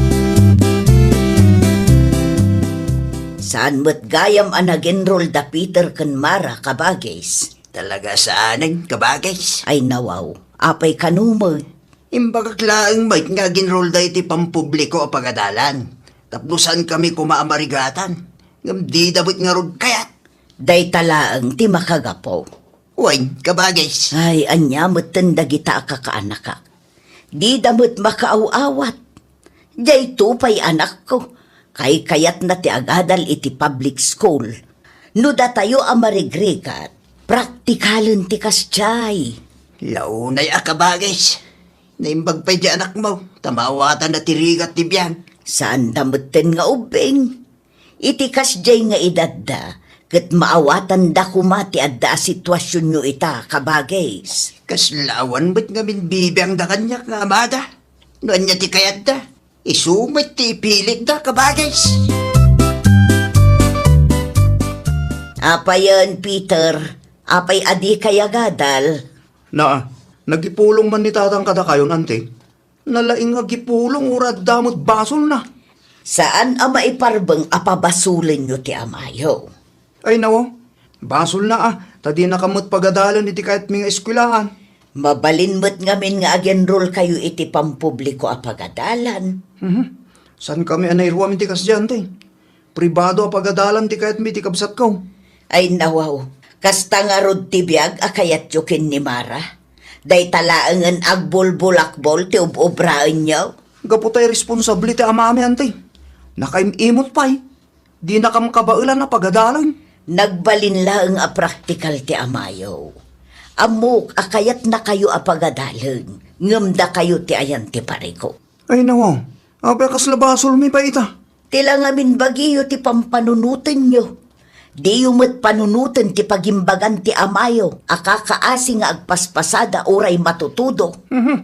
Saan met gayam a nag-enroll da Peter ken Mara, kabagis? Talaga saanen, kabagis. Ay nawaw, apay kano met? Imbagak laeng met nga ag-enroll da iti pampubliko a pagadalan. Tapno saankami koma a marigatan. Ngem dida met ngarud kayat. Dayta laeng ti makagapu. Wen, kabagis. Ay, ania metten dagita a kakaanakak? Dida met makaaw-awat. Dayto pay, anakko, kaykayatna ti agadal iti public school. No datayo a marigrigat, praktikalen ti kasdiay. Launay a kabagis. Naimbag pay di anakmo, ta maawatanna ti rigat ti biag. Saanda metten nga ubbing. Iti kasdiay nga edadda, ket maawatanda koma ti adda a situasionyo ita, kabagis. Kasla awan met ngamin bibiangda kaniak nga amada. No ania ti kayatda, isu met ti ipilitda, kabagis. Apayen, Peter, apay a dikay agadal? Naa, nagipulong man ni tatang kadakayon, anti? Nalaing nga agipulong, uray adda met basolna. Saan a maiparbeng a pabasolenyo ti amayo. Ay, nawaw. Basolna a, ta dinakam met pagadalen iti kayatmi nga eskuelaan. Mabalin met ngamin nga ag-enrollkayo iti pampubliko a pagadalan. Mhm. Saankami a nairuam iti kasdiay, anti? Pribado a pagadalan ti kayatmi iti kabsatko. Ay, nawaw, kasta ngarud ti biag a kayatyo ken ni Mara? Dayta laengen agbulbulakbol ti ub-ubraenyo? Gapu ta irresponsable ti amami, anti. Nakaim-imot pay. Dinakam kabaelan a pagadalan. Nagbalin laeng a praktikal ti amayo. Ammok a kayatnakayo a pagadalen, ngem dakayo ti ayan ti parikut. Ay, nawaw. Apay a kasla basolmi pay ita? Ti la ngamin bagiyo ti pampanunotenyo. Diyo met panunoten ti pagimbagan ti amayo a kakaasi nga agpaspasada uray matutudo. Mhm.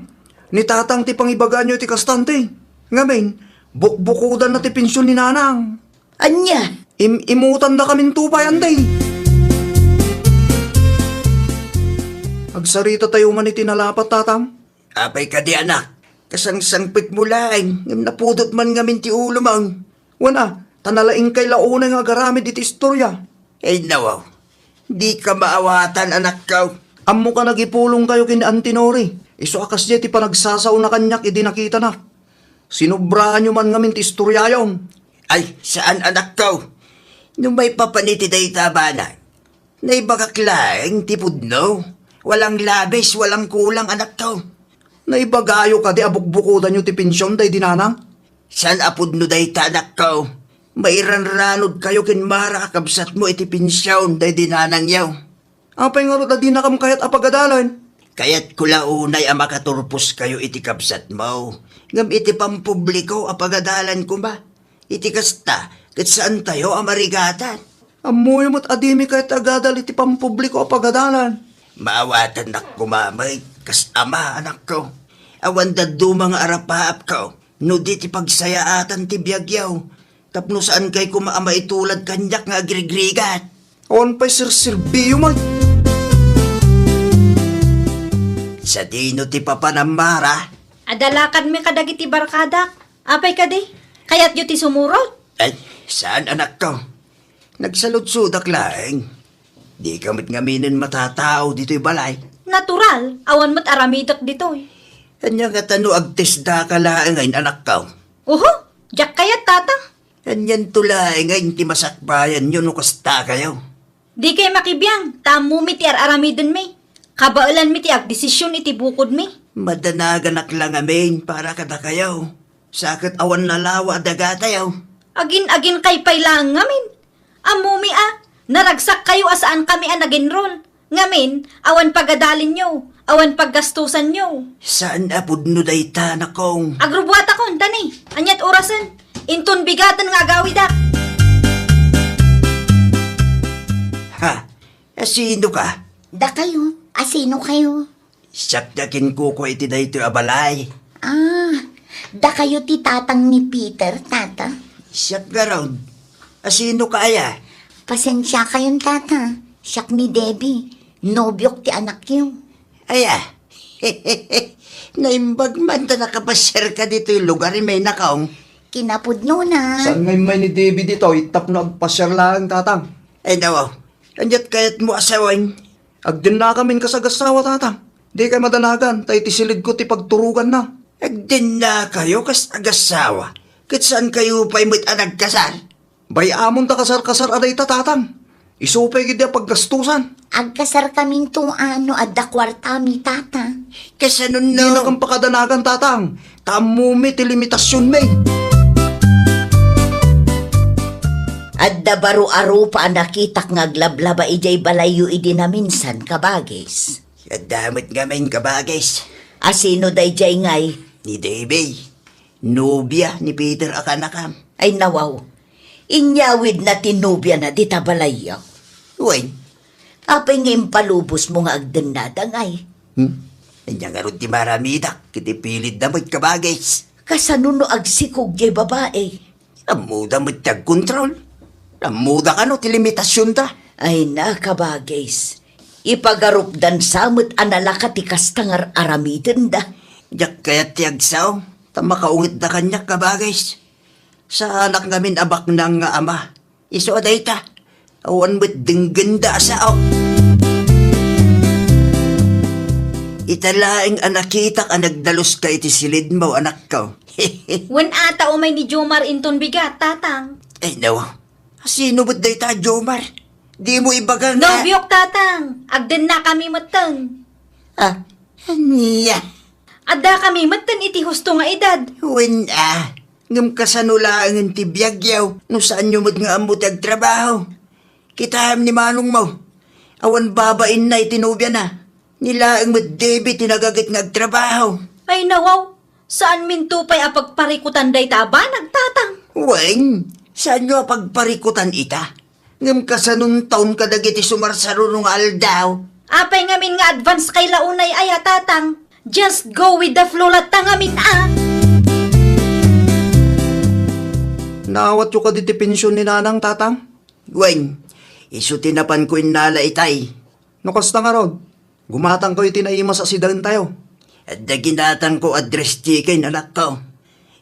Ni tatang ti pangibagaanyo iti kasta, anti. Ngamin, bukbukodanna ti pension ni nanang. Ania? Im-imutandakaminto pay, anti. Agsaritatayo man iti nalapat, tatang. Apay kadi, anak? Kasangsangpetmo laeng, ngem napudot man ngamin ti ulom. Wen a, ta nalaingkay la unay nga agaramid iti istoria. Ay, nawaw. Dika maawatan, anakko. Ammoka nagipulongkayo ken ni Auntie Nori. Isu a kasdiay ti panagsasaona kaniak idi nakitanak. Sinubraanyo man ngamin ti istoriayon. Ay, saan, anakko. No maipapan iti dayta a banag, naibagak laeng ti pudno. Walang labis, walang kulang, anakko. Naibagayo kadi a bukbukodanyo ti pension daydi nanang? Saan a pudno dayta, anakko. Mairanranodkayo ken Mara a kabsatmo iti pension daydi nanangyo. Apay ngarud a dinakam kayat a pagadalan? Kayatko la unay a makaturposkayo iti kabsatmo, ngem iti pampubliko a pagadalan koma. Iti kasta, ket saantayo a marigatan. Ammoyo met a dimi kayat agadal iti pampubliko a pagadalan. Maawatannak koma met kas ama, anakko. Awan dadduma nga arapaapko no di ti pagsayaatan ti biagyo, tapno saankay koma a maitulad kaniak nga agrigrigat. Awan pay serserbiyo met. Sadino ti papanam, Mara? Adda lakadmi kadagiti barkadak. Apay kadi? Kayatyo ti sumurot? Ay, saan, anakko. Nagsaludsodak laeng. Dika met ngaminen matatao ditoy balay. Natural, awan met aramidek ditoy. Ania ngata no agtesdaka laengen, anakko? Uho, diak kayat, Tatang. Anianto laengen ti masakbayanyo no kastakayo? Dikay makibiang, ta ammomi ti ar-aramidenmi. Kabaelanmi ti agdesision iti bukodmi. Madanaganak la ngamin para kadakayo. Sa ket awan lalawa a dagatayo. Agin-aginkay pay laeng ngamin. Ammomi a, naragsakkayo a saankami a nag-enroll. Ngamin, awan pagadalinyo, awan paggastusanyo. Saan a pudno dayta, anakko. Agrubuatakon, tani. Aniat orasen? Inton bigaten nga agawidak. Ha? Asinoka? Dakayo, asinokayo? Siak ti akinkukua iti daytoy a balay. Ah, dakayo ti tatang ni Peter, Tata? Siak ngarud. Asinoka aya? Pasensiakayon, Tata. Siak ni Debbie. Nobiok ti anakyo. Aya? Naimbag man ta nakapasiarka ditoy lugar, imaynakong. Kinapudnona. Saan nga immay ni Debbie ditoy tapno agpasiar laeng, Tatang? Ay, nawaw. Aniat kayatmo a sawen? Agdennakamin kas agassawa, Tatang. Dikay madanagan, ta iti silidko ti pagturoganna. Agdennakayo kas agassawa? Ket saankayo pay met a nagkasar? Bay-amon ta kasarkasar a dayta, Tatang. Isu pay ketdi a paggastusan. Agkasarkaminto a no adda kuartami, Tata. Kasano no? Dinakon pakadanagan, Tatang. Ta ammomi ti limitasionmi. Adda baro a rupa a nakitak nga aglablaba idiay balayyo idi naminsan, kabagis. Adda met ngamin, kabagis. Asino daydiay ngay? Ni Davey. Nobia ni Peter a kanakam. Ay, nawaw. Inyawidna ti nobiana dita balayyo. Wen. Apay nga impalubosmo nga agdennada ngay? Hmm? Ania ngarud ti maramidak iti pilidda met, kabagis? Kasano no agsikog diay babai? Ammoda met ti agkontrol. Ammoda kano ti limitasionda. Ay na, kabagis. Ipagarupdan sa met a nalaka ti kasta nga ar-aramidenda. Diak kayat ti agsao, ta makaungetda kaniak, kabagis. Saanak ngamin a baknang nga ama. Isu a dayta, awan met denggenda a sao. Ita laeng a nakitak a nagdaluska iti silidmo, anakko. Wen ata umay ni Jomar inton bigat, Tatang. Ay, no. Sino met dayta a Jomar? Dimo ibaga nga Nobiok, Tatang. Agdennakami metten. Ah, ania? Addakami metten iti husto nga edad. Wen a, ngem kasano laengen ti biagyo no saanyo met nga ammo ti agtrabaho? Kitaem ni manongmo, awan babainna iti nobiana. Ni laeng met Debbie ti nagaget nga agtrabaho. Ay, nawaw, saanminto pay a pagparikutan dayta a banag, Tatang. Wen, saanyo a pagparikutan ita? Ngem kasanonton kadagiti sumarsaruno nga aldaw? Apay ngamin nga advance kay la unay aya, Tatang? Just go with the flow latta ngamin, a. Naawatyo kadi ti pension ni Nanang, Tatang? Wen, isu ti napanko innala itay. No kasta ngarud, gumatangkayo iti naimas a sidaentayo. Adda ginatangko a dress chicken, anakko.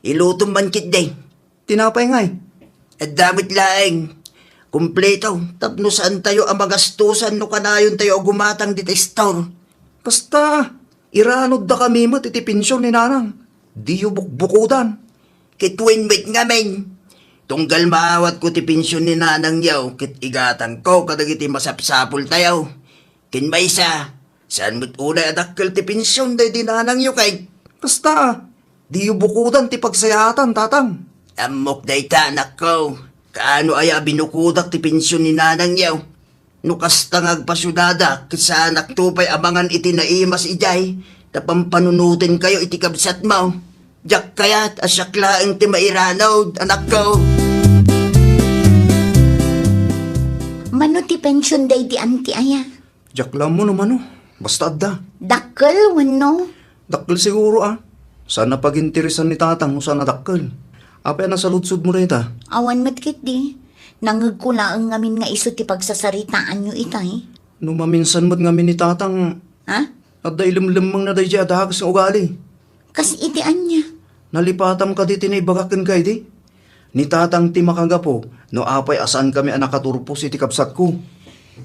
Ilutom man ketdi. Tinapay ngay? Adda met laeng. Kompleto, tapno saantayo a magastusan no kanayontayo a gumatang dita store. Kasta, iranoddakami met iti pension ni Nanang. Diyo bukbukodan. Ket wen met ngamin, tunggal maawatko ti pension ni Nanangyo ket igatangko kadagiti masapsapultayo. Ken maysa, saan met unay a dakkel ti pension daydi nanangyo kay? Kasta, diyo bukodan ti pagsayaatan, Tatang. Ammok dayta, anakko. Kaano aya a binukodak ti pension ni nanangyo? No kasta nga agpasudadak, ket saanakto pay a mangan iti naimas idiay, ta pampanunotenkayo iti kabsatmo. Diak kayat a siak laeng ti mairanud, anakko. Mano ti pension daydi anti aya? Diak la ammo no mano. Basta adda. Dakkel wenno? Dakkel siguro, a. Saan a paginteresan ni tatang no saan a dakkel. Apay a nasaludsodmo dayta? Awan met ketdi. Nangngegko laeng ngamin nga isu ti pagsasaritaanyo itay. No maminsan met ngamin ni tatang, ha? Adda ilemlemmengna daydiay a dakes nga ugali. Kas iti ania? Nalipatam kadi ti naibagak kenka idi? Ni tatang ti makagapu no apay a saankami a nakaturpos iti kabsatko.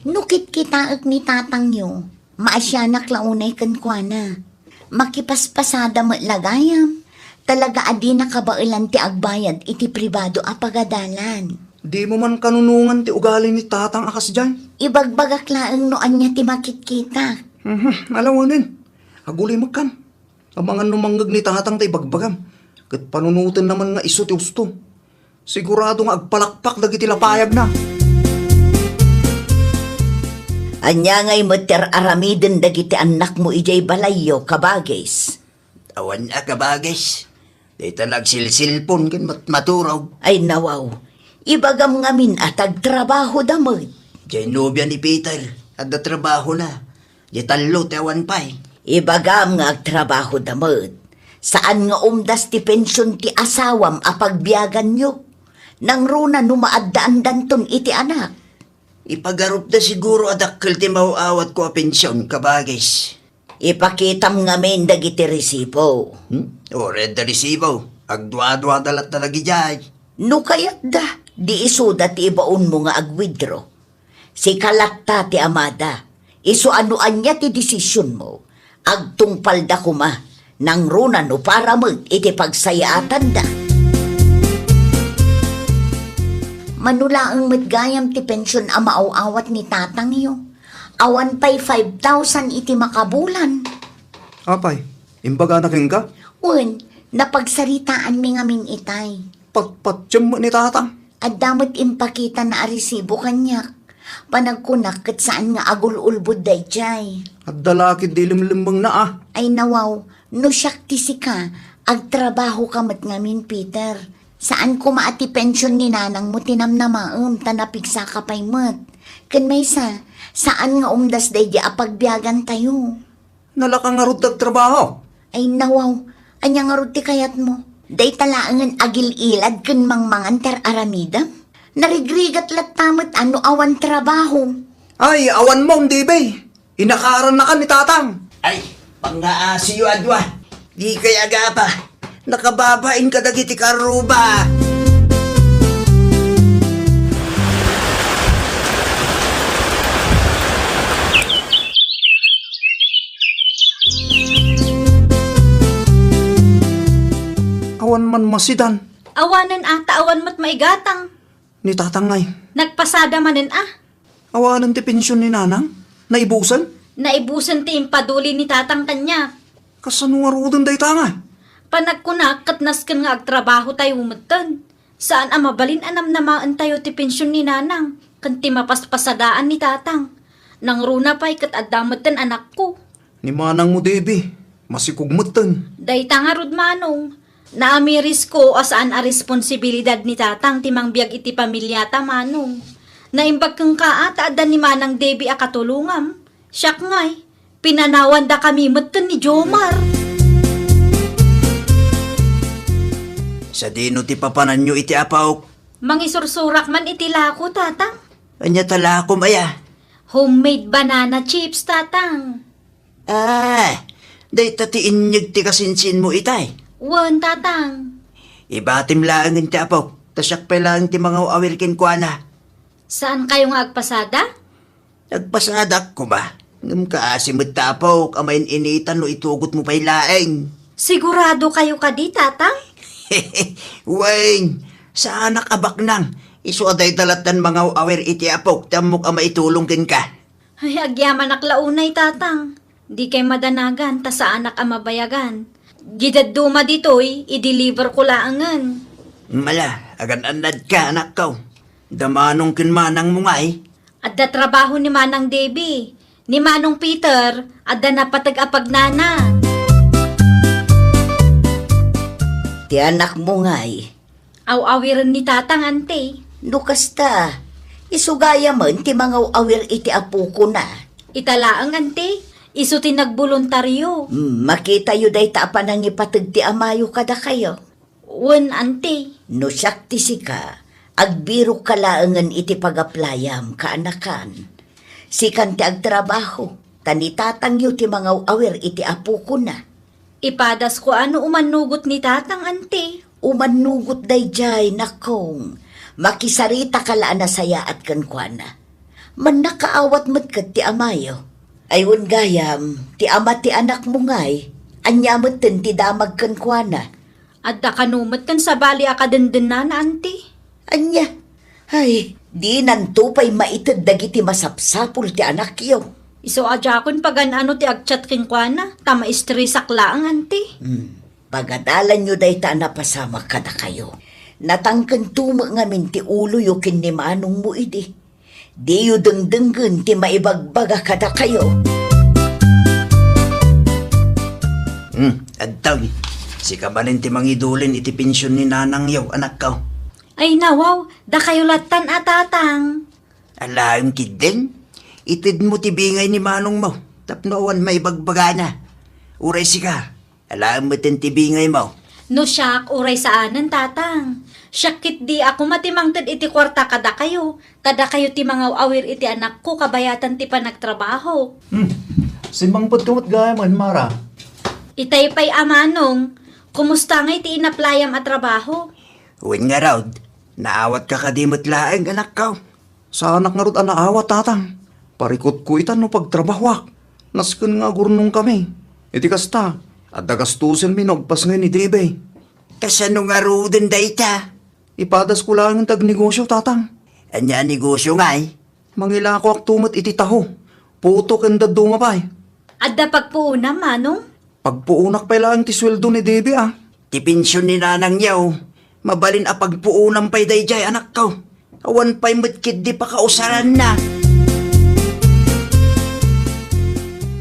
No kitkitaek ni tatangyo, maasianak la unay kenkuana. Makipaspasada met la gayam. Talaga a dina kabaelan ti agbayad iti pribado a pagadalan. Dimo man kanunongan ti ugali ni tatang a kasdiay? Ibagbagak laeng no ania ti makitkita. Mhm, alawanen. Agulimekkan. Amangan no mangngeg ni tatang ta ibagbagam, ket panunotenna man nga isu ti usto. Sigurado nga agpalakpak dagiti lapayagna. Ania ngay met ti ar-aramiden dagiti annakmo idiay balayyo, kabagis? Awan a, kabagis. Dayta la agsilsilpon ken mat-, maturog. Ay, nawaw. Ibagam ngamin a tagtrabahoda met. Diay nobia ni Peter, adda trabahona. Diay tallo ti awan pay. Ibagam nga agtrabahoda met. Saan nga umdas ti pension ti asawam a pagbiaganyo. Nangruna no maaddaandanton iti anak. Ipagarupda siguro a dakkel ti maaw-awatko a pension, kabagis. Ipakitam ngamin dagiti resibo. Hmm? Uray adda resibo. Agdua-duada latta dagidiay. No kayatda, di isuda ti ibaonmo nga ag-withdraw. Sika latta ti amada. Isu a no ania ti desisionmo, agtungpalda koma, nangruna no para met iti pagsayaatanda. Mano laeng met gayam ti pension a maaw-awat ni tatangyo. Awan pay five thousand iti makabulan. Apay, imbagana kenka? Wen, napagsaritaanmi ngamin itay. Patpatiem met ni tatang. Adda met impakitana a resibo kaniak. Panagkunak ket saan nga agul-ulbod daydiay. Adda la ketdi ilemlemmengna, a. Ay nawaw, no siak ti sika, agtrabahoka met ngamin, Peter. Saan koma a ti pension ni nanangmo ti namnamaem ta napigsaka pay met. Ken maysa, saan nga umdas daydi a pagbiagantayo. Nalaka ngarud ti agtrabaho? Ay, nawaw. Ania ngarud ti kayatmo? Dayta laengen agil-ilad ken mangmangan ti ar-aramidem? Narigrigat latta met a no awan trabaho. Ay, awan mo, Debby. Inakarannakan ni tatang. Ay, pangngaasiyo a dua. Di kay agapa. Nakababain kadagiti karruba. Awan man masidan. Awanen a, ta awan met maigatang. Ni tatang ngay. Nagpasada manen a. Awanen ti pension ni nanang? Naibusen? Naibusen ti impaduli ni tatang kaniak. Kasano ngaruden dayta nga? Panagkunak ket nasken nga agtrabahotayo metten. Saan a mabalin a namnamaentayo ti pension ni nanang ken ti mapaspasadaan ni tatang. Nangruna pay ket adda metten anakko. Ni manangmo, Debby, masikog metten. Dayta ngarud, manong. Naamirisko a saan a responsibilidad ni tatang ti mangbiag iti pamiliata, manong. Naimbag kenka a ta adda ni Manang Debby a katulongam. Siak ngay, pinanawandakami metten ni Jomar. Sadino ti papananyo iti apok? Mangisursurak man iti lako, tatang. Ania ta lakom aya? Homemade banana chips, tatang. Ah, dayta ti inyeg ti kasinsinmo itay? Wen, tatang. Ibatim laengen ti apok, ta siak pay laeng ti mangaw-awir kenkuana. Saankayo nga agpasada? Agpasadak koma. Ngem kaasi met ta apok a main-initan no itugotmo pay laeng. Sigurado kayo kadi, tatang? Wen, saanak a baknang. Isu a dayta lattan mangaw-awir iti apok ti ammok a maitulong kenka. Ay, agyamanak la unay, tatang. Dikay madanagan, ta saanak a mabayagan. Didadduma ditoy, i-deliver ko laengen. Mala, agan-annadka, anakko. Da manong ken manangmo ngay? Adda trabaho ni Manang Debbie. Ni Manong Peter, adda napateg a pagnana. Ti anakmo ngay? Aw-awiren ni tatang, ante. No kasta, isu gayamen ti mangaw-awir iti apokona. Ita laeng, ante, Isu ti nagboluntario. Mm, makitayo dayta a panangipateg ti amayo kadakayo. Wen, anti. No siak ti sika, agbirokka laengen iti pagaplayam, kaanakan. Sikan ti agtrabaho, ta ni tatangyo ti mangaw-awir iti apokona. Ipadasko a no umannugot ni tatang, anti. Umannugot daydiay, nakong. Makisarita ka la a nasayaat kenkuana. Mannakaawat met ket ti amayo. Ay, wen gayam, ti ama ti anakmo ngay, ania metten ti damag kenkuana? Adda kano met ken sabali a kadendennana, anti. Ania? Ay, dinanto pay maited dagiti masapsapul ti anakyo. Isu a diakon pagan-ano ti agchat kenkuana, ta maistresak laeng, anti. Hmm. Pagadalanyo dayta a napasamak kadakayo. Natangkento met ngamin ti uloyo ken ni manongmo idi. Diyo dengdenggen ti maibagbaga kadakayo. Hmm, adtoy. Sika manen ti mangidulin iti pension ni nanangyo, anakko. Ay, nawaw, dakayo lattan a tatang. Alaem ketdin, itedmo ti bingay ni manongmo, tapno awan maibagbagana. Uray sika, alaem metten ti bingaymo. No siak, uray saanen, tatang. Siak ketdi a koma ti mangted iti kuarta kadakayo, ta dakayo ti mangaw-awir iti anakko kabayatan ti panagtrabaho. Hmm, simmangpet ka met gayam, Mara. Itay pay a manong, kumusta ngay ti inaplayam a trabaho? Wen ngarud, naawatka kadi met laeng, anakko? Saanak ngarud a naawat, tatang. Parikutko ita no pagtrabahoak. Nasken nga agurnongkami. Iti kasta, adda gastusenmi no agpasngay ni Debe. Kasano ngaruden dayta? Ipadasko laeng ti agnegosio, tatang. Ania a negosio ngay? Mangilakoakto met iti taho, puto ken dadduma pay. Adda pagpuonam, manong? Pagpuonak pay laeng ti sueldo ni Debe, a. Ti pension ni nanangyo, mabalin a pagpuonam pay daydiay, anakko. Awan pay met ketdi pakausaranna.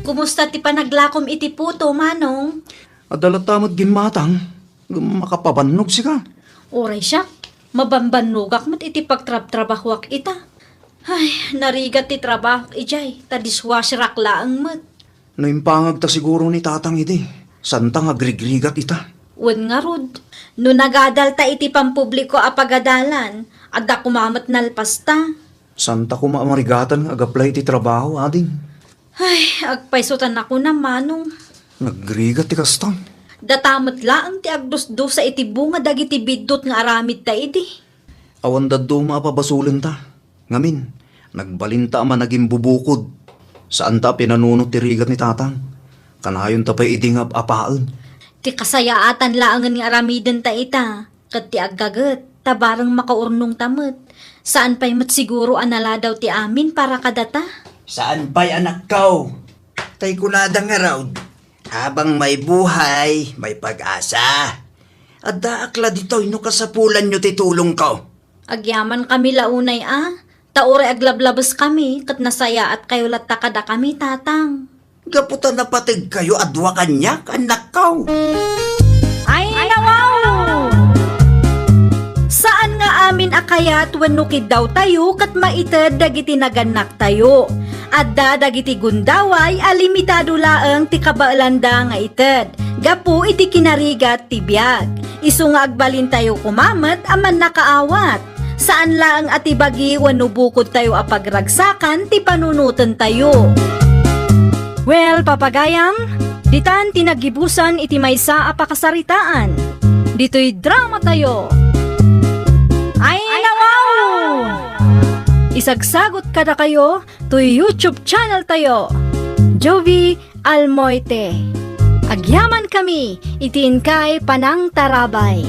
Kumusta ti panaglakom iti puto, manong? Adda latta met gimmatang, ngem makapabannog sika. Uray siak, mabambannogak met iti pagtrabtrabahoak ita. Ay, narigat ti trabahok idiay, ta dishwasherak laeng met. No impangagta siguro ni tatang idi, santa nga agrigrigat ita. Wen ngarud, no nagadalta iti pampubliko a pagadalan, adda koma met nalpasta. Santa koma a marigatan nga agaplay iti trabaho, ading. Ay, agpayso ta nakunam, manong. Nagrigat ti kasta. Data met laeng ti agdusdusa iti bunga dagiti biddut nga aramidta idi. Awan dadduma a pabasolenta. Ngamin, nagbalinta a managimbubukod. Saanta a pinanunot ti rigat ni tatang. Kanayonta pay idi nga ap-apaen. Ti kasayaatan laengen nga aramidenta ita, ket ti aggaget, ta bareng makaurnongta met. Saan pay met siguro a naladaw ti amin para kadata? Saan pay, anakko? Tay kunada ngarud, habang may buhay, may pag-asa. Addaak la ditoy no kasapulanyo ti tulongko. Agyamankami la unay a, ta uray aglablabeskami ket nasayaatkayo latta kadakami, tatang. Gapu ta napategkayo a dua kaniak, annakko. Ay, nawaw! Saan nga amin a kayat wenno kiddawtayo ket maited dagiti nagannaktayo. Adda dagiti gundaway a limitado laeng ti kabaelanda nga ited gapu iti kinarigat ti biag. Isu nga agbalintayo koma met a mannakaawat. Saan laeng a ti bagi wenno bukodtayo a pagragsakan ti panunotentayo. Well, papagayam, ditan ti naggibusan iti maysa a pakasaritaan. Ditoy dramatayo. Ay, nawaw! Isagsagot kadakayo toy YouTube channel tayo, Jovie Almoite. Agyamankami iti inkay panangtarabay.